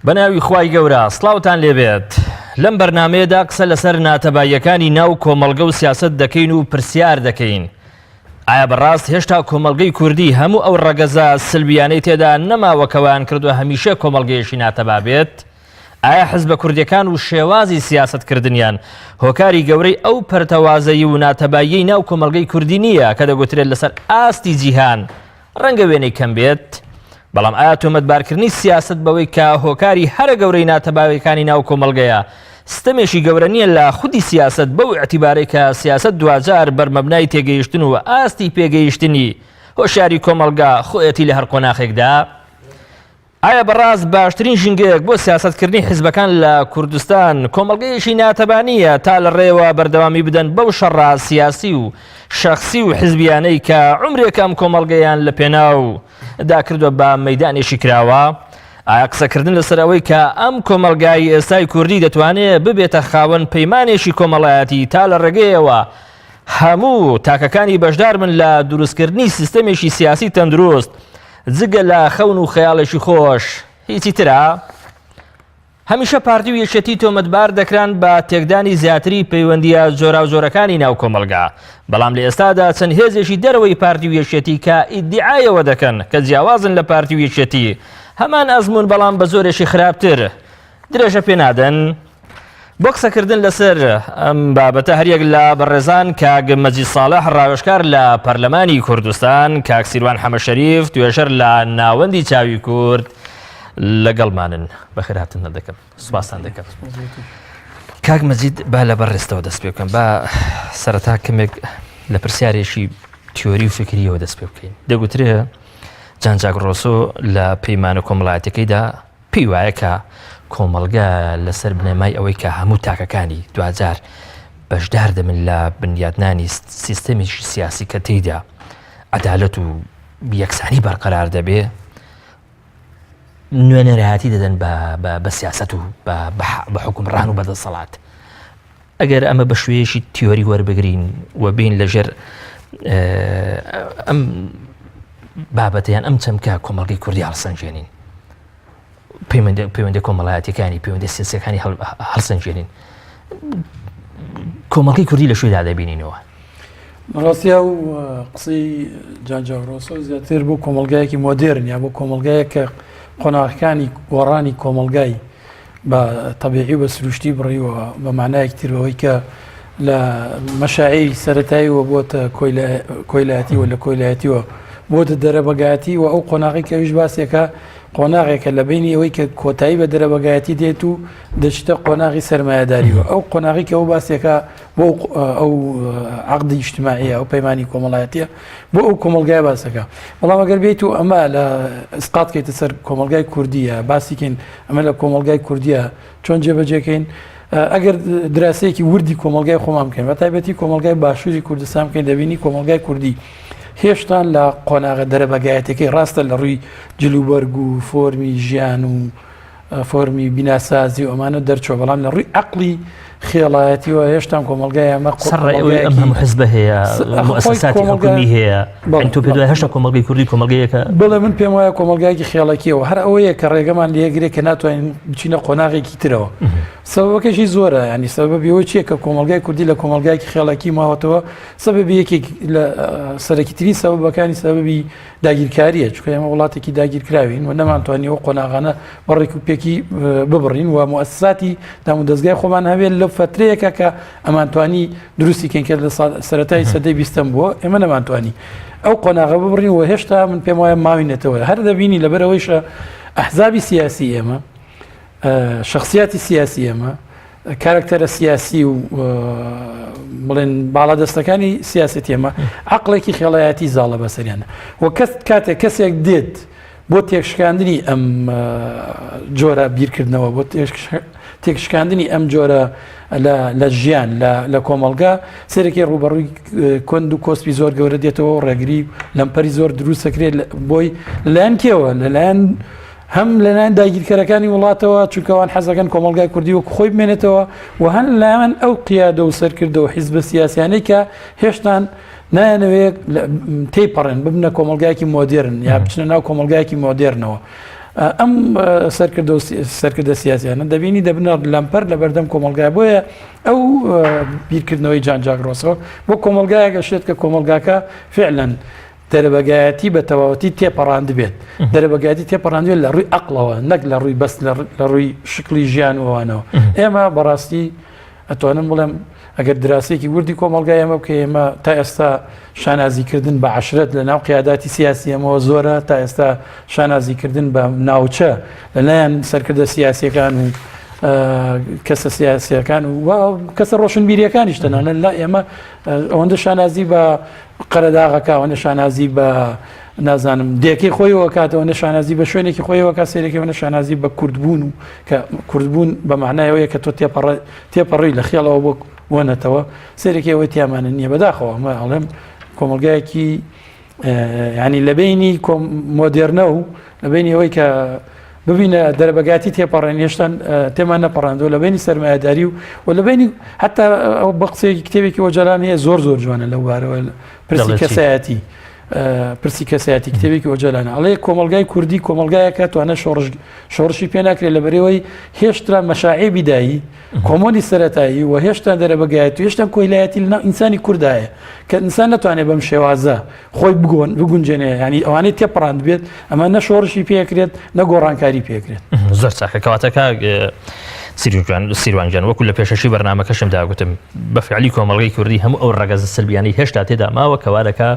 بەناوی خوای گەورە سڵاوتان لێبێت لەم بەرنمەیەدا قسە لەسەر ناتەباییەکانی ناو کۆمەڵگە و سیاست دەکەین و پرسیار دەکەین ئایا بەڕاست هێشتا کۆمەڵگەی کوردی هەموو ئەو ڕەگەزە سلبیانەی تێدا نەماوە کە وایان کردووە هەمیشە کۆمەڵگەیەکی ناتەبا بێت؟ ئایا حزبە کوردیەکان و شێوازی سیاسەتکردنیان هۆکاری گەورەی ئەو پەرتەوازەیی و ناتەباییەی ناو کۆمەڵگەی کوردی نییە کە دەگوترێت لەسەر ئاستی جیهان ڕەنگە وێنەی کەم بێت؟ بەڵام ئایا تۆمەتبارکردنی سیاسەت بەوەی کە هۆکاری هەرە گەورەی ناتەباویەکانی ناو کۆمەڵگەیە ستەمێکی گەورە نییە لە خودی سیاسەت بەو ئیعتیبارەی کە سیاسەت دواجار بەرمەبنای تێگەیشتن و ئاستی پێگەیشتنی هۆشیاری کۆمەڵگا خۆیەتی لە هەر قۆناخێکدا؟ ئایا بەڕاست باشترین ژینگەیەک بۆ سیاسەتکردنی حیزبەکان لە کوردستان کۆمەڵگەیەکی ناتەبا نییە تا لە ڕێوە بەردەوامی بدەن بەو شەڕە سیاسی و شەخسی و حیزبیانەی کە عومرێکە ئەم کۆمەڵگەیان لە پێناو دا کردوە بە مەیدانێکی کراوە؟ ئایا قسەکردن لەسەر ئەوەی کە ئەم کۆمەڵگای ئێستای کوردی دەتوانێت ببێتە خاوەن پەیمانێکی کۆمەڵایەتی تا لە ڕێگەیەوە هەموو تاکەکانی بەشدار بن لە دروستکردنی سیستەمێکی سیاسی تەندروست جگە لە خەون و خەیاڵێکی خۆش هیچی ترە؟ هەمیشە پارتی و یەکێتی تۆمەتبار دەکران بە تێکدانی زیاتری پەیوەندییە جۆراوجۆرەکانی ناو کۆمەڵگا، بەڵام لە ئێستادا چەند هێزێکی دەرەوەی پارتی و یەکێتی کە ئیدیعایەوە دەکەن کە جیاوازن لە پارتی و یەکێتی هەمان ئەزموون بەڵام بە زۆرێکی خراپتر درێژە پێ نادەن. بۆ قسەکردن لەسەر ئەم بابەتە هەریەک لە بەڕێزان کاک مەجید ساڵح ڕاوێژکار لە پەرلەمانی کوردستان، کاک سیروان حەمەشەریف توێژەر لە ناوەندی چاوی کورد لەگەڵمانن. بەخێرهاتن دەکەم سوپاستان دەکەم. کاک مەجید با لە بەڕێزتەوە دەست پێ بکەم با سەرەتا کەمێک لە پرسیارێکی تیۆری و فکریەوە دەست پێ بکەین دەگوترێ جان جاک ڕۆسۆ لە پەیمانە کۆمەڵایەتەکەیدا پێی وایە کە کۆمەڵگە لەسەر بنەمای ئەوەی کە هەموو تاکەکانی دواجار بەشدار دەبن لە بنیادنانی سیستەمێکی سیاسی کە تێیدا عەدالەت و یەکسانی بەرقەرار دەبێ نوێنەرایەتی دەدەن بە سیاست و بە حکومڕان و بەدەسەڵات ئەگەر ئەمە بە شوێیەکی تیۆری وەربگرین و بین لەژێر ئەم بابەتیان ئەم چەمکە کۆمەڵگەی کوردی هەڵسەنگێنین پەیوەندە کۆمەڵایەتەکانی پەیوەندە سیاسەکانی هەڵسەنگێنین کۆمەڵگەی کوردی لە شوێدا دەبینینەوە بەڕاستی ئەو قسەی جان جاک ڕۆسۆ زیاتر بۆ کۆمەڵگایەکی مۆدێرن یا بۆ کۆمەڵگایەک کە قۆناغەکانی گۆڕانی کۆمەڵگای بە تەبیعی و بە سروشتی بڕیوە بە مانایەکی تر بەوەی کە لە مەشاعیری سەتاییەوە بۆتە کۆیلایەتی و لە کۆیلایەتیوە بۆتە دەرەبەگایەتی و ئەو قۆناغی کە ئەویش باسێکە قۆناغێکە لە بینی ئەوەی کە کۆتایی بە دەرەبەگایەتی دێت و دەچتە قۆناغی سەرمایەداریوە ئەو قۆناغی کە ئەو باسێکە بۆ ئەو عقدی ئیجتماعیە ئەو پەیمانی کۆمەڵایەتیە بۆ ئەو کۆمەڵگای باسەکە بەڵام ئەگەر بێت و ئەمە لە ئسقات کەیتە سەر کۆمەڵگای کوردیە باسیکەین ئەمە لە کۆمەڵگای کوردیە چۆن جێبەجێکەین ئەگەر دراسەیەکی وردی کۆمەڵگای خۆمان بکەین بە تایبەتی کۆمەڵگای باشووری کوردستان بکەین دەبینی کۆمەڵگای کوردی هێشتان لە قۆناغە دەرەبەگایەتەکەی ڕاستە لە ڕووی جلوبەرگ و فۆرمی ژیان و فۆرمی بیناسازی و ئەمانە دەرچوە بەڵام لە ڕووی عەقڵی خێڵایەتیەوە هێشتان کۆمەڵگای ئەمە سەرڕای ئەم هەموو حزبە هەیە موئەسەساتی حکومی هەیە تۆ پێت وایە هێشتا کۆمەڵگەی کوردی کۆمەڵگەیەکە؟ بەڵێ من پێم وایە کۆمەڵگایەکی خێڵەکیەوە هەر ئەوەیە کە ڕێگەمان لێگرێ کە ناتوانین بچینە قۆناغێکی ترەوە سەبەبەکەشی زۆرە ینی سەبەبی ئەوە چییە کە کۆمەڵگای کوردی لە کۆمەڵگایەکی خێڵەکی ماوەتەوە سەبەبی یەکێک لە سەرەکیترین سەبەبەکانی سەبەبی داگیرکاریە چونکە ئێمە وڵاتێکی داگیرکراوین و نەمانتوانی ئەو قۆناغانە بە ڕێک و پێکی ببڕین و موئەسساتی دامودەزگای خۆمان هەبێت لە فترەیەکە کە ئەمانتوانی دروستی کەین کە لە سەرەتای سەدەی بیستەم بووە ئێمە نەمانتوانی ئەو قۆناغە ببڕین و هێشتا من پێم وایە ماوینەتەوە هەر دەبینی لەبەرەوەیشە ئەحزابی سیاسی ئێمە شخصیاتی سیاسی ئێمە کارکتەرە سیاسی و بڵێن باڵادەستەکانی سیاسەتی ئێمە عقلێکی خێڵایەتی زاڵە بەسەریانە و کەس کاتێک کەسێک دێت بۆ تێکشکاندنی ئەم جۆرە بیرکردنەوە بۆ تێکشکاندنی ئەم جۆرە لە ژیان لە کۆمەڵگا سەرەکی ڕوبەڕووی کۆند و کۆسپی زۆر گەورە دێتەوە ڕێگری لەمپەری زۆر دروستەکرێت بۆی لەلایەن کێوە لەلایەن هەم لەلایەن داگیرکەرەکانی وڵاتەوە، چونکە ئەوان حەزەکەن کۆمەڵگای کوردی وەکو خۆی بمێنێتەوە و هەم لەلایەن ئەو قیادە و سەرکردە و حیزبە سیاسیانەی کە هێشتان نایانەوێت تێیپەڕێن ببنە کۆمەڵگایەکی مۆدێرن یا بچنە ناو کۆمەڵگایەکی مۆدێرنەوە. ئەم سەرکردە سەرکردە سیاسیانە دەبینی دەبنە لەمپەر لە بەردەم کۆمەلگای بۆیە ئەو بیرکردنەوەی جان جاک ڕۆسۆ بۆ کۆمەلگایەک ئەشێت کە کۆمەلگاکە فعلەن دەرەبەگایەتی بە تەواوەتی تێپەڕاندبێت دەرەبەگایەتی تێپەڕاندبێت لە ڕووی ئەقڵەوە نەک لە ڕووی بەس لە ڕووی شکلی ژیان وانەوە ئێمە بەڕاستی ئەتوانم بڵێم ئەگەر دراسێکی وردی کۆمەڵگای ئێمە بکە ئێمە تا ئێستا شانازیکردن بە عشرەت لە ناو قیاداتی سیاسی ئەمەوە زۆرە تا ئێستا شانازیکردن بە ناوچە لەلایەن سەرکردە سیاسیەکان و کەسە سیاسیەکان و کەسە ڕۆشنبیریەکانیش تەنانەت لا ئێمە ئەوەندە شانازی بە قەرەداغەکە ئەوەندە شانازی بە نازانم دێکەی خۆیەوە کاتەوە نە شانازی بە شوێنێکی خۆیەوە کا سێرێکی نە شانازی بە کوردبوون و کە کوردبوون بە معنایەوەیە کە تۆ تێپەڕ تێپەڕی لە خێڵەوە بۆ وەنەتەوە سێرێکی ئەوەی تیامانە نییە بەداخەوە ئەمە ئەڵێم کۆمەلگایەکی ینی لە بینی مۆدێرنە و لە بینی ئەوەی کە ببینە دەرەبەگاتی تێپەڕێن هێشتان تێمان نەپەڕاندووە لە بینی سەرمایەداری و و لە بینی حتا ئەو بە قسەیەکی کتێبێکی ئۆجالان هەیە زۆر زۆر جوانە لەو بارەوە پرسی کەسایەتی پرسی کەسایەتی کتێبێکی ئۆجالانە ئەڵێ کۆمەلگای کوردی کۆمەلگایەکە توانە شۆڕش شۆڕشی پێ ناکرێت لە بەرەوەی هێشترا مەشاعی بیدایی کۆمۆنی سەتایی و هێشتا دەرەبەگایەتی هێشتا کۆیلایەتی لەناو ئینسانی کوردایە کە ئینسان نتوانێت بەم شێوازە خۆی بگۆن بگونجێنێ ینی ئەوانەی تێپەڕاند بێت ئەمە نە شۆڕشی پێکرێت نە گۆڕانکاری پێکرێت. زۆر چاکە کەواتە کاک سیروان سیروان گیان وەکو لە پێشەکی بەرنامەکەشم دا گوتم بە فعلی کۆمەڵگەی کوردی هەموو ئەو ڕەگەزە سلبیانەی هێشتا تێدا ماوە کەوا دەکا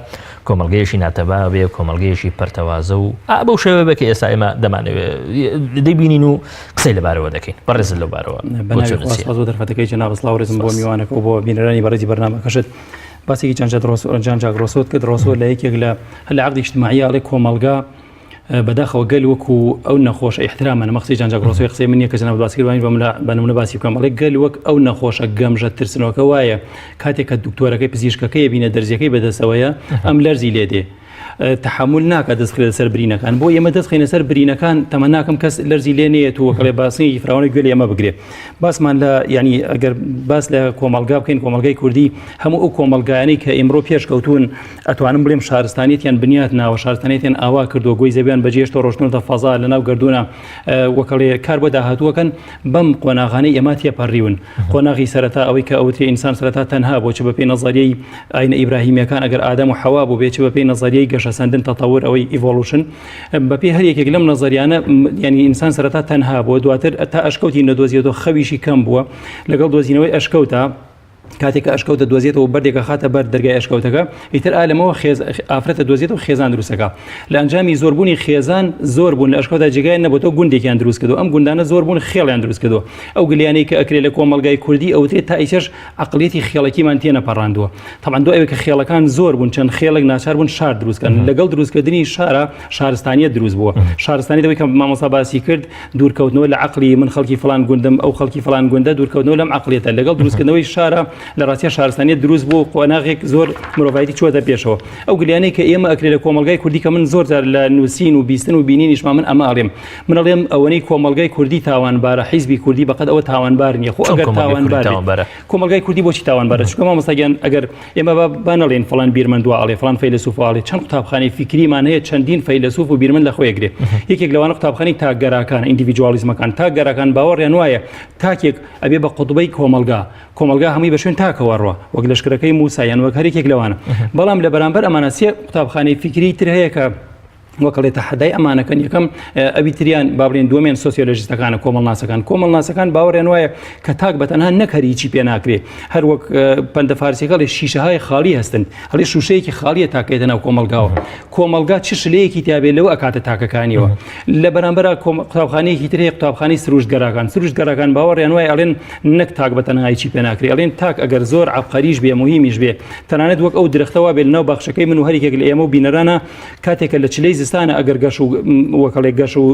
کۆمەڵگەیەکی ناتەبا بێ کۆمەڵگەیەکی پەرتەوازە و ئا بەو شێوە بێ کە ئێستا ئێمە دەمانەوێ دەیبینین و قسەی لەبارەوە دەکەین بەڕێزت لەو بارەوە بەناوی خوا سپاس بۆ دەرفەتەکەی جەناب سڵاو ڕێزم بۆ میوانەکە و بۆ بینەرانی بەڕێزی بەرنامەکەشت باسێکی جان جاک ڕۆسۆ جان جاک ڕۆسۆت کرد ڕۆسۆ لە یەکێک لە هەر لە عەقدی ئیجتماعیە ئەڵێ کۆمەڵگا بەداخەوە گەل وەکو ئەو نەخۆشە ئیحترامە نەمە قسەی جان جاک ڕۆسۆی قسەی من نییە کە جەنابت باسی کرد وانیش بە منە بە نمونە باسی بکەم ئەڵێ گەل وەک ئەو نەخۆشە گەمژە ترسنۆکە وایە کاتێک کە دکتۆرەکەی پزیشکەکەی بینە دەرزیەکەی بەدەستەوەیە ئەم لەرزی لێ دێ تەحەمول ناکات دەست بخرێتە سەر برینەکان بۆ ئێمە دەست خینە سەر برینەکان تەمەناکەم کەس لەرزی لێ نێت و وەکڵێ باسنێکی فراوانە گوێ لە ئێمە بگرێ باسمان لە ینی ئەگەر باس لە کۆمەلگا بکەین کۆمەلگای کوردی هەموو ئەو کۆمەلگایانەی کە ئیمڕۆ پێشکەوتون ئەتوانم بڵێم شارستانیەتیان بنیات ناوە شارستانیەتیان ئاوا کردووە گۆی زەویان بەجێشتۆ ڕۆشتنەتە فەزا لە ناو گردونە وەکەڵێ کار بۆ داهاتووەکەن بەم قۆناغانەی ئێمە تێپەڕیون قۆناغی سەرەتا ئەوەی کە ئەوترێ ئینسان سەرەتا تەنها بۆ چ بەپێی نەزەریەی ئاینە ئیبراهیمیەکان ئەگەر ئادەم و حەوا بوو بێ چ بەپێی نەزەریەی گەشەسەندن تەتەور ئەوەی evolution بەپێی هەر یەکێک لەم نەزەریانە یعنی ئینسان سەرەتا تەنها بووە دواتر تا ئەشکەوتی نەدۆزیەوە خەویشی کەم بووە لەگەڵ دۆزینەوەی ئەشکەوتە کاتێک کە ئەشکەوتە دۆزێتەوە بەردێکە خاتە بەر دەرگای ئەشکەوتەکە ئیتر ئا لەمەوە خێز ئافرەتە دۆزێتەوە خێزان دروستەکە لە ئەنجامی زۆربوونی خێزان زۆر بوون لە ئەشکەوتدا جێگایان نەبووەوە گوندێکیان دروست کردو ئەم گوندانە زۆر بوون خێڵیان دروست کردو ئەو گلیانەی کە ئەکرێ لە کۆمەڵگای کوردی ئەوترێت تا ئیسەش عەقڵیەتی خێڵەکیمان تێنەپەڕاندووە تەبعەن دوای ئەوەی کە خێڵەکان زۆر بوون چەند خێڵێک ناچار بوون شار دروست کەن لەگەڵ دروستکردنی شارە شارستانیەت دروست بووە شارستانی ئەوەی کە مامۆستا باسی کرد دوورکەوتنەوە لە عەقڵی من خەڵکی فڵان گوندم ئەو خەڵکی فڵان گوندە دوورکەوتنەوە لەم عەقڵیەتە لەگەڵ دروستکردنەوەی شارە لە ڕاستیا شارستانیەت دروست بوو قۆناغێک زۆر مرۆڤایەتی چووەتە پێشەوە ئەو گلیانەی کە ئێمە ئەکرێ لە کۆمەڵگای کوردی کە من زۆر جار لە نووسین و بیستن و بینینیشما من ئەمە ئەڵێم من ئەڵێم ئەوەنەی کۆمەڵگای کوردی تاوانبارە حیزبی کوردی بەقەد ئەوە تاوانبار نییە خۆ ئەگەر تاوانبار بێت کۆمەڵگای کوردی بۆچی تاوانبارە چونکە مامۆستا گیان ئەگەر ئێمە با با نەڵێن فڵان بیرمەند وا ئەڵێ فڵان فەیلەسوف وا ئەڵێ چەند قوتابخانەی فیکریمان هەیە چەندین فەیلەسوف و بیرمەند لە خۆی ئەگرێ یەکێک لەوانە قوتابخانەی تاکگەراکان ئیندیڤیدوالیزمەکان تاکگەراکان باوەڕیان وایە تاکێک ئەبێ بە قوتبەی کۆمەڵگا کۆمەڵگا هەمووی بە شوێن تاکەوە ڕوە وەک لەشکرەکەی موسا یان وەک هەر یەکێک لەوانە بەڵام لە بەرامبەر ئەمانە سێ قوتابخانەی فیکری تر هەیە کە وەکەڵێ تەحەدای ئەمانەکەن یەکەم ئەوی تریان با بڵێن دووەمیان سۆسیۆلۆژیستەکانە کۆمەڵناسەکان کۆمەڵناسەکان باوەڕیان وایە کە تاک بە تەنها نەک هەر هیچی پێ ناکرێ هەر وەک پەندە فارسیەکە ئەڵێ شیشەهای خاڵی هەستن هەڵێ شوشەیەکی خاڵیە تاکێتە ناو کۆمەڵگاوە کۆمەڵگا چ شلەیەکی تیاابێ لەوە ئەکاتە تاکەکانیەوە لە بەرامبەرا قوتابخانەیەکی تر هەیە قوتابخانەی سروشتگەراکان سروشتگەراکان باوەڕیان وایە ئەڵێن نەک تاک بە تەنها هیچی پێ ناکرێ ئەڵێن تاک ئەگەر زۆر عەبقەریش بێ مهمیش بێ تەنانەت وەک ئەو درەختەوە بێ لەناو باخچەکەی من و هەریکێک لە ئێمە و بینەرانە کاتێک کە لە چلەی زستانە ئەگەر گەش و وەکەڵێک گەش و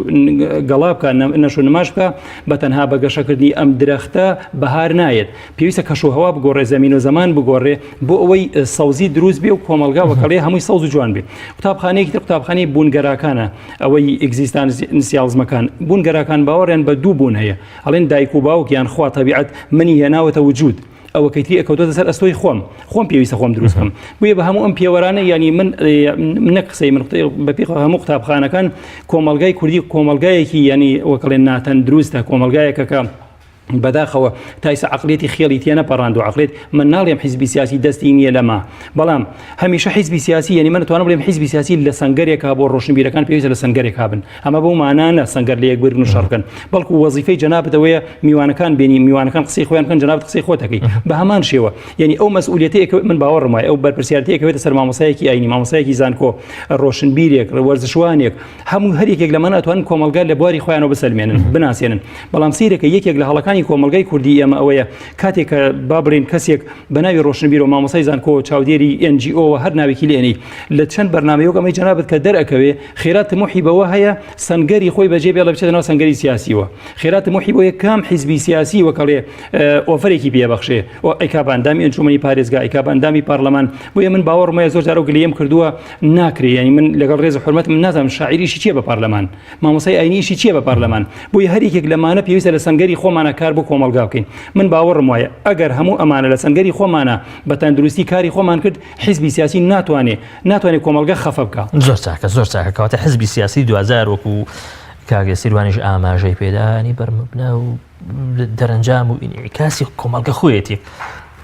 گەڵا بکە نەش و نماش بکە بە تەنها بە گەشەکردنی ئەم درەختە بەهار نایەت پێویستە کەش و هەوا بگۆڕێ زەمین و زەمان بگۆڕێ بۆ ئەوەی سەوزی دروست بێ و کۆمەڵگا وەکەڵێ هەمووی سەوز و جوان بێ قوتابخانەیەکی تر قوتابخانەی بوونگەراکانە ئەوەی ئێگزیستانسیالیزمەکان بوونگەراکان باوەڕیان بە دوو بوون هەیە ئەڵێن دایک و باوک یان خوا تەبیعەت منی هێناوەتە وجود. ئەوەکەی تری ئەکەوتۆتە سەر ئەستۆی خۆم خۆم پێویستە خۆم دروست بکەم بۆیە بە هەموو ئەم پێوەرانە یعنی من نەک قسەی من بە پێی هەموو قوتابخانەکان کۆمەڵگای کوردی کۆمەڵگایەکی یعنی وەکڵێن ناتەندروستە کۆمەڵگایەکە کە بەداخەوە تایسە عقلیەتی خێڵی تێنە پەڕاند و عقلێت من ناڵێم حیزبی سیاسی دەستی نییە لەمە بەڵام هەمیشە حیزبی سیاسی یعنی من توانم بڵێم حیزبی سیاسی لە سنگەرێکا بۆ ڕۆشنبیرەکان پێویستە لە سنگەرێکا بن ئەمە بەو مانا نە سەنگەر لە یەک بگرن و شەڕ بکەن بەڵکو وەزیفەی جەنابت ئەوەیە میوانەکان بێنی میوانەکان قسەی خۆیان بکەن جەنابت قسەی خۆت دەکەی بە هەمان شێوە یعنی ئەو مەسئولیەتەیە کە من باوەڕم وایە ئەو بەرپرسیارەتەیە کەوێتە سەر مامۆستایەکی ئاینی مامۆستایەکی زانکۆ ڕۆشنبیرێک وەرزشوانێک هەموو هەر یەکێک لەمانە ئەتوانن کۆمەڵگا لە بواری خۆیانەوە بسەلمێنن بناسێنن بەڵام سەیرەکە یەکێک لە هەڵەکانی کۆمەڵگای کوردی ئێمە ئەوەیە کاتێک کە با بڵێین کەسێک بە ناوی ڕۆشنبیر و مامۆستای زانکۆ چاودێری NGO هەر ناوێکی لێنی لە چەند بەرنامەیەک ئەمەی جەنابت کە دەرئەکەوێ خێرا تموحی بەوە هەیە سەنگەری خۆی بەجێ بێڵێ بچێتە ناو سەنگەری سیاسیوە. خێرا تموحی بۆیە کام حیزبی سیاسی وەکەڵێ ئۆفەرێکی پێبەخشێ و ئەیکا بە ئەندامی ئەنجومەنی پارێزگا ئەیکا بە ئەندامی پەرلەمان. بۆیە من باوەڕم وایە زۆر جار ئەو گلەیەم کردووە ناکرێ یانی من لەگەڵ ڕێز و حورمەتم نازانم شاعیر ئیشی چییە بە پەرلەمان مامۆستای ئاینی ئیشی چییە بە پەرلەمان بۆیە هەر یەکێک لەمانە پێویستە لە سەنگەری خۆمانە کار بۆ کۆمەڵگا بکەین من باوەڕم وایە ئەگەر هەموو ئەمانە لە سەنگەری خۆمانە بە تەندروستی کاری خۆمان کرد حیزبی سیاسی ناتوانێ ناتوانێت کۆمەڵگە خەفە بکا. زۆر چاکە زۆر چاکە کەواتە حزبی سیاسی دواجار وەکو کاک سیروانیش ئاماژەی پێدانی بەرمبنا و دەرەنجام و ئینعکاسی کۆمەڵگە خۆیەتی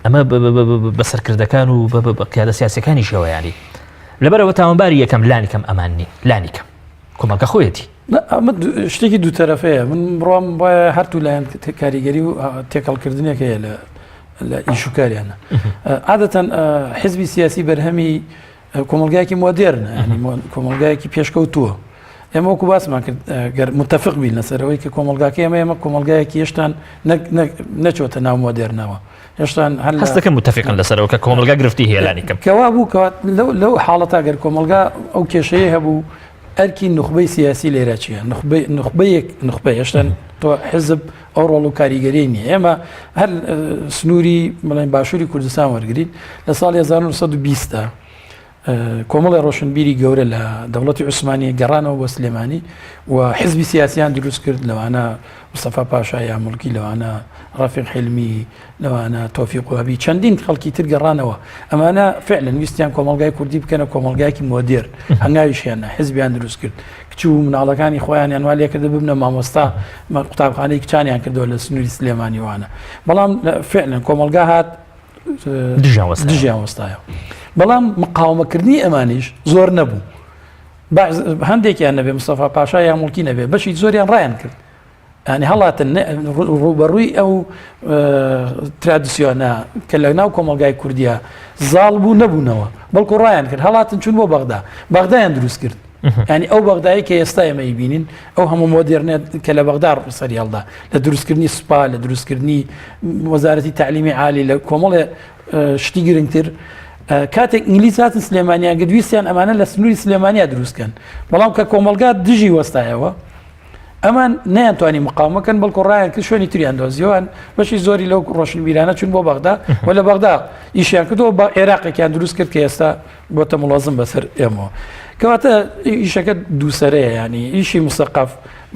ئەمە بە سەرکردەکان و بە قیادە سیاسەکانیشەوە ینی لەبەرەوە تاوانباری یەکەم لانی کەم ئەمان نین لانی کەم کۆمەڵگە خۆیەتی ئەمە شتێکی دووتەرەفەیە من بڕوام وایە هەردوو لایەن کاریگەری و تێکەڵکردنێک هەیە لە لە ئیش و کاریانە عادەتەن حزبی سیاسی بەرهەمی کۆمەلگایەکی مۆدێرنە ینی کۆمەلگایەکی پێشکەوتووە ئێمە وەکو باسمان کرد گەر متفق بین لەسەرەوەی کە کۆمەلگاکە ئێمە ئێمە کۆمەلگایەکی هێشتان نەچۆتە ناو مۆدێرنەوە هێشتان هەر هەستەکە متفقن لەسەرەوە کە کۆمەلگا گرفتی هەیە لانی کەم کەوا بوو کە لەو حاڵەتا گەر کۆمەلگا ئەو کێشەیە هەبوو ئەرکی نوخبەی سیاسی لێرە چییە؟ نوخبەی نوخبەیەک نوخبە هێشتا تۆ حزب ئەو ڕۆڵ و کاریگەری نییە ئێمە هەر سنووری بڵێن باشووری کوردستان وەرگین لە ساڵی 1920 کۆمەڵی ڕۆشنبیری گەورە لە دەوڵەتی عوسمانی گەڕانەوە بۆ سلێمانی و حزبی سیاسیان دروست کرد لەوانە مستەفا پاشا یاموڵکی لەوانە ڕەفیق حیلمی لەوانە تۆفیق وەهبی چەندین خەڵکی تر گەڕانەوە ئەمانە فعلەن ویستیان کۆمەڵگای کوردی بکەنە کۆمەڵگایەکی مۆدێرن هەنگاویشیان نا حزبیان دروست کرد کچ و مناڵەکانی خۆیانیان وا لێکردە ببنە مامۆستا قوتابخانەی کچانیان کردەوە لە سنووری سلێمانی وانە بەڵام فعلەن کۆمەڵگا هات دژیان وەستایەوە بەڵام مقاومەکردنی ئەمانیش زۆر نەبوو هەندێکیان نەبێ مستەفا پاشا یا موڵکی نەبێ بەشی زۆریان ڕایان کرد ینی هەڵاتن ڕوبەڕووی ئەو ترادسیۆنە کە لە ناو کۆمەلگای کوردیا زاڵ بوو نەبوونەوە بەڵکو ڕایان کرد هەڵاتن چون بۆ بەغدا بەغدایان دروست کرد ینی ئەو بەغدایی کە ئێستا ئێمە بینین ئەو هەموو مۆدێرنێت کە لە بەغدا سەری هەڵدا لە دروستکردنی سوپا لە دروستکردنی وەزارەتی تعلیمی عالی لە کۆمەڵێ شتی گرنگتر کاتێک ئینگلیز هاتن سلێمانیان گرت ویستیان ئەمانە لە سنووری سلێمانیا دروستکەن بەڵام کە کۆمەلگا دژی وەستایەوە ئەمان نەیانتوانی مقاومەکەن بەڵکو ڕایان کرد شوێنی تریان دۆزیەوەن بەشی زۆری لەو ڕۆشنبیرانە چون بۆ بەغدا و لە بەغدا ئیشیان کردەوە بە عێراقێکیان دروست کرد کە ئێستا بۆتە مڵازم بەسەر ئێمەوە کەواتە ئیشەکە دووسەرەیە ینی ئیشی مسەقف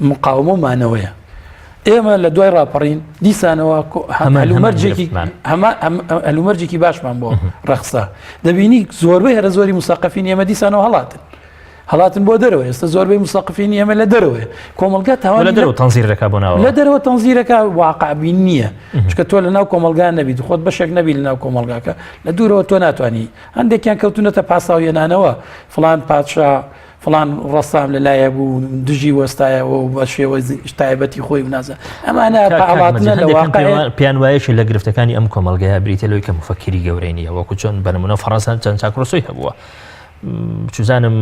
مقاومە و مانەوەیە ئێمە لە دوای ڕاپەڕین دیسانەوە هەلومەرجێکی هەلومەرجێکی باشمان بۆ ڕەخسا دەبینی زۆربەی هەرە زۆری مسەقەفین ئێمە دیسانەوە هەڵاتن هەڵاتن بۆ دەرەوە ئێستا زۆربەی مسەقفین ئێمە لە دەرەوەی کۆمەلگا تاوان لە دەرەوە تەنزیرەکە بۆ ناوە لە دەرەوە تەنزیرەکە واقعبین نییە چکە تۆ لە ناو کۆمەلگا نەبیت خۆت بەشێک نەبی لە ناو کۆمەلگاکە لە دوورەوە تۆ ناتوانانی هەندێکیان کەوتونەتە پاساوێنانەوە فلان پادشا فڵان ڕەسام لە لایە بوو دژی وەستایەوە و بە شێوەی تایبەتی خۆی و نازە ئەمانە پاڵاتنە لە واقع پێیان وایەکی لە گرفتەکانی ئەم کۆمەڵگەیە بریتە لەوەی کە مفەکری گەورەی نییە وەکو چۆن بە نمونە فەڕەنسا چەند چاک ڕۆسۆی هەبووە چوزانم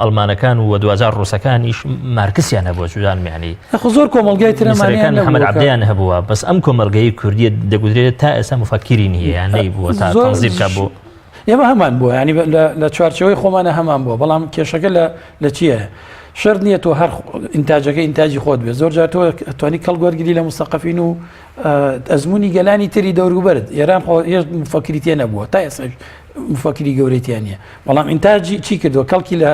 ئەڵمانەکان و دوجار ڕوسەکانیش مارکسیان هەبووە چوزانم ینی خۆ زۆر کۆمەڵگای ترەمانیان محەممەد عبدیان هەبووە بەس ئەم کۆمەڵگەی کوردیە دەگوترێت تا ئێستا مفەکری نییە یان نەیبووە تا تەنزیب کە بۆ ئێمە هەمان بووە ینی لە چوارچەوەی خۆمانە هەمان بووە بەڵام کێشەکە لە لە چییە؟ شەرت نییە تۆ هەر ئینتاجەکە ئینتاجی خۆت بێت زۆر جار تۆ توانی کەڵک وەرگری لە مستەقەفین و ئەزمموی گەلانی تری دەوروبەرت ئێران خۆ مفەکری تێ نەبووە تا ئێستا. مفەکری گەورەی تیا نییە بەڵام ئینتاجی چی کردووە کەڵکی لە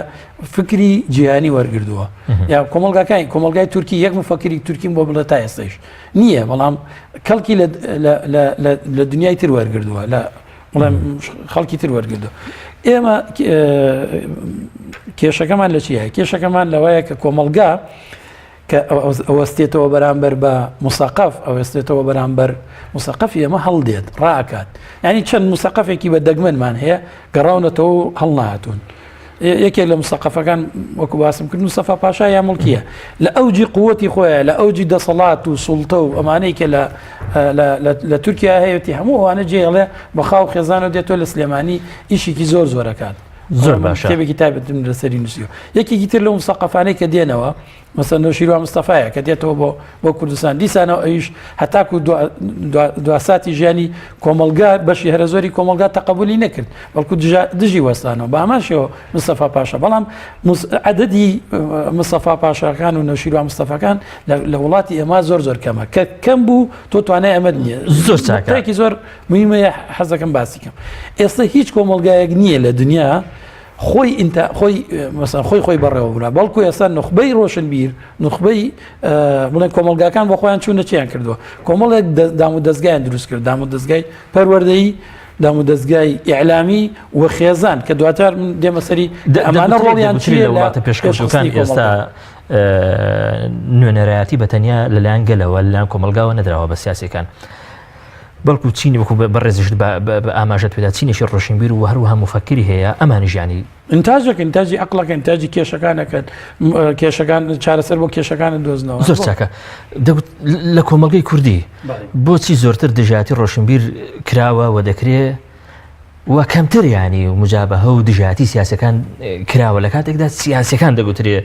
فکری جیهانی وەرگردووە یا کۆمەلگاکانی کۆمەلگای تورکی یەک مفەکری تورکیم بۆ بڵێ تا ئێستاش نییە بەڵام کەڵکی لە دنیای تر وەرگردووە لە بڵێم خەڵکی تر وەرگردووە ئێمە کێشەکەمان لە چیە کێشەکەمان لەوەیە کە کۆمەلگا کە ئەوەستێتەوە بەرامبەر بە موسەقەف ئەوەستێتەوە بەرامبەر موسەقەفی ئێمە هەڵدێت ڕاکات ینی چەند موسەقەفێکی بە دەگمەنمان هەیە گەڕاونەتەوە و هەڵناتون یەکێک لە مسەقەفەکان وەکو باسم کرد مستەفا پاشا یا مڵکیە لە ئەوجی قوتی خۆیان لە ئەوجی دەسەڵات و سوڵتە و ئەمانەی کە لە لە تورکیا هەیەتی هەموو ئەوانە جێڵێ بەخاو خێزان و دێتەوە لە سلێمانی ئیشێکی زۆر زۆرەکات زۆر باشە کتێبێکی تایبەتم لەسەری نووسیوە یەکێکی تر لەو مسەقەفانەی کە دێنەوە مەسەن نەوشیروان مستەفایە کە دێتەوە بۆ بۆ کوردستان دیسانەوە ئەویش هەتاکو دواساتی ژیانی کۆمەلگا بەشی هەرە زۆری کۆمەلگا تەقبولی نەکرد بەڵکو دژی وەستانەوە بە هەمان شێوە مستەفا پاشا بەڵام عددی مستەفا پاشاکان و نەوشیروان مستەفاکان لە وڵاتی ئێمە زۆر زۆر کەمە کە کەم بوو تۆ توانای ئەمەد نییە زۆر چاکێکی زۆر مهمەیە حەزەکەم باسی کەم ئێستا هیچ کۆمەڵگایەک نییە لە دنیا خۆی ئینتا خۆی مەسەن خۆی خۆی بەڕێوە برا بەڵکو ئێستا نخبەی ڕۆشنبیر نخبەی بڵێن کۆمەڵگاکان بۆ خۆیان چوونە چیان کردووە کۆمەڵێک دام و دەستگایان دروست کرد دام و دەستگای پەروەردەیی دام و دەستگای ئیعلامی و خێزان کە دواتر من دێمە سەری ئەمانە ڕۆڵیان چییە لە وڵاتە پێشکەوتووەکان ئێستا نوێنەرایەتی بە تەنیا لەلایەن گەلەوە لەلایەن کۆمەلگاوە نەدراوە بە سیاسەکان. بەڵکو چینی وەکو بەڕێزیشت بە ئاماژەت پێدا چینێکی ڕۆشنبیر و هەروەها موفەکری هەیە ئەمانیش یانی ئینتاجەکە ئینتاجی عەقڵەکە ئینتاجی کێشەکانەکەن کێشەکان چارەسەر بۆ کێشەکانە دۆزنەوە زۆر چاکە دەگوت لە کۆمەڵگەی کوردی بۆچی زۆرتر دژایەتی ڕۆشنبیر کراوە و دەکرێ و کەمتر یانی و مجابەهە و دژایەتی سیاسەکان کراوە لە کاتێکدا سیاسەکان دەگوترێ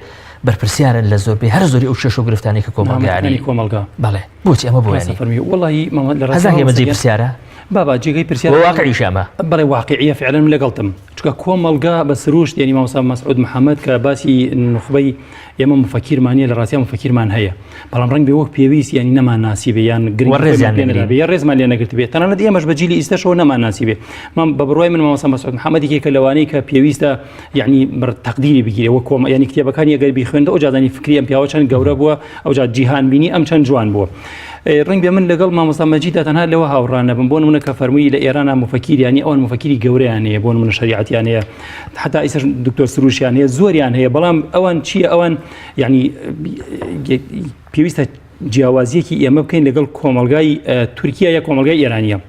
بەرپرسیارن لە زۆربەی هەر زۆری ئەو کێشە و گرفتانەی کە کۆمەڵگاری کۆمەڵگا بەڵێ بۆچی ئەمە بۆ یانی فەرمی وەڵی لە ڕەزای ئێمە جێی پرسیارە بابا جێگەی پرسیار واقعیش ئەمە بەڵێ واقعیە فعلا من لەگەڵتم چونکە کۆمەڵگا بە سروشت یعنی مامۆستا مەسعود محەممەد کە باسی نوخبەی ئێمە مفەکیرمان نیە لە ڕاستیا مفەکیرمان هەیە بەڵام ڕەنگ بێ وەک پێویست یعنی نەمان ناسیبێ یان گرنگی ڕێزیان پێ نەدابێ یا ڕێزمان لێ نەگرتبێ تەنانەت ئێمەش بە جیلی ئیستەشەوە نەمان ناسیبێ من بە بڕوای من مامۆستا مەسعود محەممەد یەکێکە لەوانەی کە پێویستە یعنی بڕ تەقدیری بگیرێ وەک کۆمە یعنی کتێبەکانی ئەگەر بیخوێندە ئەوجا زانی فکری ئەم پیاوە چەند گەورە بووە ئەوجا جیهان بینی ئەم چەند جوان بووە ڕەنگ بێ من لەگەڵ مامۆستا مەجیدا تەنها لەوە هاوڕا نەبم بۆ نمونە کە فەرمووی لە ئێرانە مفەکیریانی ئەوان مفەکیری گەورەیان هەیە بۆ نمونە شەریعەتیان هەیە حتا ئیسەش دکتۆر سروشیان هەیە زۆریان هەیە بەڵام ئەوان چییە ئەوان یعنی پێویستە جیاوازیەکی ئێمە بکەین لەگەڵ کۆمەلگای تورکیا یا کۆمەلگای ئێرانیە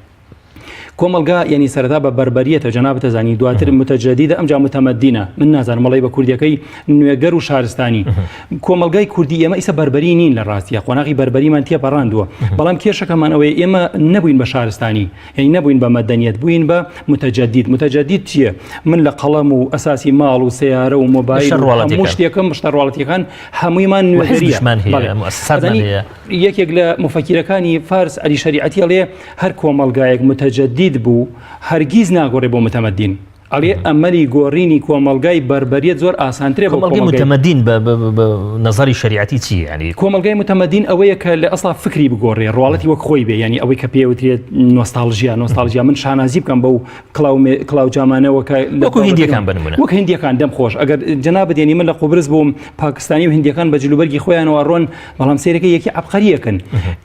کۆمەلگا یعنی سەرەتا بە بەربەریەتە جەنابتە زانی دواتر متەجەدیدە ئەمجا متەمەدینە من نازانم وڵی بە کوردیەکەی نوێگەر و شارستانی کۆمەلگای کوردی ئێمە ئیسە بەربەری نین لە ڕاستیە قۆناغی بەربەریمان تێپەڕاندووە بەڵام کێشەکەمان ئەوەیە ئێمە نەبووین بە شارستانی یعنی نەبووین بە مەدەنیەت بووین بە متەجەدید متەجەدید چییە من لە قەڵەم و ئەساسی ماڵ و سیارە و مۆبایل هەموو شتێکم شتە ڕواڵەتیەکان هەموویمان نوێگەریمان هەیە یەکێک لە مفەکیرەکانی فارس عەلی شەریعەتی ئەڵێ هەر کۆمەڵگایەک متەجەدید بوو هەرگیز ناگۆڕێ بۆ متەمەدین ئەڵێ ئەمەلی گۆڕینی کۆمەڵگای بەربەریەت زۆر ئاسانترە بۆ کۆمەڵگەی متەمەدین بە نەزەری شەریعەتی چی یعنی کۆمەڵگای متەمەدین ئەوەیە کە لە ئەسڵا فکری بگۆڕێ ڕواڵەتی وەک خۆی بێ یعنی ئەوەی کە پێوترێت نۆستاڵژیا نۆستاڵژیا من شانازی بکەم بەو کڵاو کڵاو جامانەوە کە وەکو هندیەکان بنمونە وەک هندیەکان دەم خۆش ئەگەر جەنابت یعنی من لە قوبرس بووم پاکستانی و هندیەکان بە جلوبەرگی خۆیانەوە ڕۆن بەڵام سەیرەکە یەکی عەبقەریەکن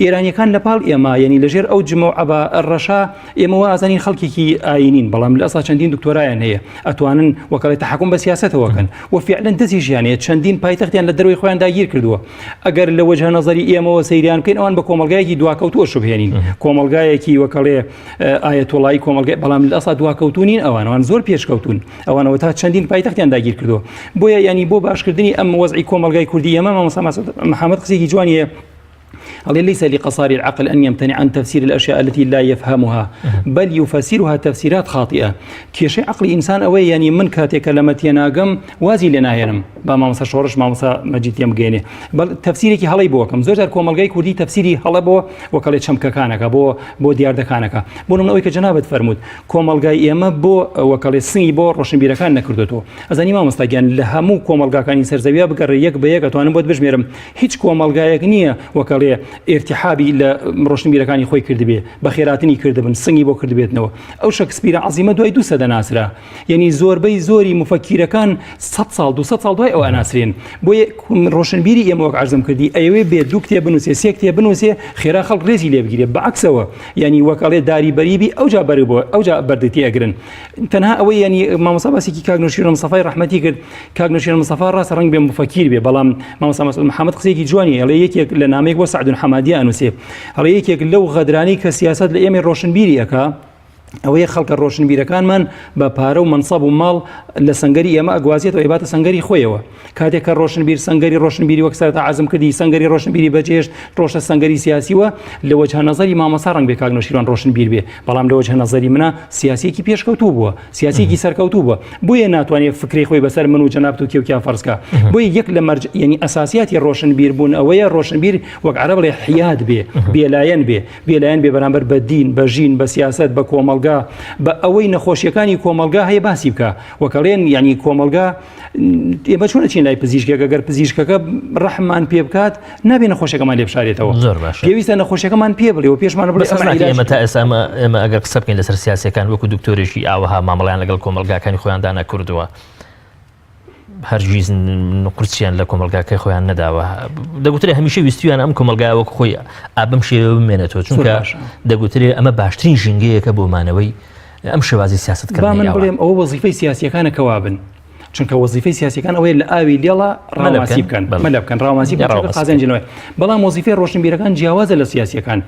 ئێرانیەکان لە پاڵ ئێمە یعنی لەژێر ئەو جمە و عەبا ڕەشە ئێمە وا ئازانین خەڵکێکی ئاینین بەڵام لە ئەسڵا چەندین دکتۆرایان هەیە ئەتوانن وەکەڵی تەحەکوم بە سیاسەتەوە کەن و فعلا دەستیشیان هەیە چەندین پایتەختیان لە دەرەوەی خۆیان داگیر کردووە ئەگەر لە وەجهە نەزەری ئێمەوە سەیریان بکەین ئەوان بە کۆمەڵگایەکی دواکەوتووە شوبهێنین کۆمەڵگایەکی وەکەڵێ ئایەتوڵایی کۆمەڵگای بەڵام لە ئەسڵا دواکەوتوو نین ئەوان ئەوان زۆر پێشکەوتوون ئەوانەوە تا چەندین پایتەختیان داگیر کردووە بۆیە ینی بۆ باشکردنی ئەم وەزعی کۆمەڵگای کوردی ئێمە مامۆستا محەممەد قسێکی جوانی هەیە ئەڵێ ليس لقصار العقل أن يمتنع عن تفسير الأشياء التي لا يفهمها بل يفسرها تفسيرات خاطئة کێشەی عقلی ئینسان ئەوەیە ینی من کاتێکە لەمە تێناگەم وازی لێ ناهێنم با مامۆستا شۆڕش مامۆستا مەجید تێم بگەێنێ بەڵ تەفسیرێکی هەڵەی بۆکەم زۆر جار کۆمەڵگای کوردی تەفسیری هەڵە بۆ وەکەڵێ چەمکەکانەکە بۆ بۆ دیاردەکانەکە بۆ نمونە ئەوەی کە جەنابت فەرمووت کۆمەڵگای ئێمە بۆ وەکەڵێ سنگی بۆ ڕۆشنبیرەکان نەکردوێتەوە ئەزانی مامۆستا گیان لە هەموو کۆمەڵگاکانی سەرزەویا بگەڕێ یەک بە یەک ئەتوانم بۆت بژمێرم هیچ کۆمەڵگایەک نییە وەکەڵێ ئیرتیحابی لە ڕۆشنبیرەکانی خۆی کردبێ بەخێراتنی کردبن سنگی بۆ کردبێتنەوە ئەو شەکسپیرە عەزیمە دوای دوو سەدە ناسرا یعنی زۆربەی زۆری مفەکیرەکان 100 ساڵ 200 ساڵ دوای ئەو ئەناسرێن بۆیە ڕۆشنبیری ئێمە وەک عەرزم کردی ئەیەوێ بێ دوو کتێب بنووسێ سێ کتێب بنووسێ خێرا خەڵک ڕێزی لێ بگیرێ بەعکسەوە یعنی وەک ئەڵێ داری بەریبی ئەوجا بەر بۆ ئەوجا بەردتی ئەگرن تەنها ئەوەی ینی مامۆستا باسێکی کاک نوشیروان مستەفای ڕەحمەتی کرد کاک نوشیروان مستەفا ڕاستە ڕەنگ بێ مفەکیر بێ بەڵام مامۆستا مەسعود محەممەد قسەیەکی جوانی ئەڵێ یەکێک لە نامەیەک بۆ سەعدون حەمادی ئەنووسێ ئەڵێ یەکێک لەو غەدرانەی کە سیاسەت لە ئێمەی ڕۆشنبیری ئەکا ئەوەیە خەڵکە ڕۆشنبیرەکانمان بە پارە و مەنسەب و ماڵ لە سنگەری ئێمە ئەگوازێتەوە ئەیباتە سنگەری خۆیەوە کاتێک کە ڕۆشنبیر سنگەری ڕۆشنبیری وەک سەرەتا عەرزم کردی سنگەری ڕۆشنبیری بەجێهێشت ڕۆشتە سنگەری سیاسیوە لە وەجهە نەزەری مامۆستا ڕەنگ بێ کاک نەوشیروان ڕۆشنبیر بێ بەڵام لە وەجهە نەزەری منە سیاسیەکی پێشکەوتوو بووە سیاسیەکی سەرکەوتوو بووە بۆیە ناتوانێت فکری خۆی بەسەر من و جەنابت و کێ و کیا فەرزکا بۆیە یەک لە مەرج یعنی ئەساسیاتی ڕۆشنبیر بوون ئەوەیە ڕۆشنبیر وەک عەرەب بڵێ حیاد بێ بێلایەن بێ بێلایەن بێ بەرامبەر بە دین بە ژین بە سیاسەت بە کۆمەڵگا بە ئەوەی نەخۆشیەکانی کۆمەڵگا هەیە باسی بکە وەکەڵێن یعنی کۆمەڵگا ئێمە چۆن ئەچین لای پزیشکێک ئەگەر پزیشکەکە ڕەحممان پێ بکات نابێ نەخۆشەکەمان لێ بشارێتەوە زۆر باشە پێویستە نەخۆشەکەمان پێ بڵێ و پێشمان بڵێ بەس ئەمە ناکەین عیلاج ئێمە تا ئێستا ئەمە ئێمە ئەگەر قسە بکەین لەسەر سیاسیەکان وەکو دکتۆرێکی ئاوەها مامەڵەیان لەگەڵ کۆمەڵگاکانی خۆیاندا نەکردووە هەرگیز قورسیان لە کۆمەڵگاکەی خۆیان نەداوە دەگوترێ هەمیشە ویستویان ئەم کۆمەڵگای وەک خۆی ئابم شێوە بمێنێتەوە چونکە باشە. دەگوترێ ئەمە باشترین ژینگەیەکە بۆ مانەوەی ئەم شێوازی سیاسەت با من بڵێم ئەوە وەزیفەی سیاسیەکانە کە وابن چونکە وەزیفەی سیاسەکان ئەوەیە لە ئاوی لێڵە ڕاواسی بکەن مەلە بکەن ڕاواسی قازانجنەوەی بەڵام وەزیفەی ڕۆشنبیرەکان جیاوازە لە سیاسەکان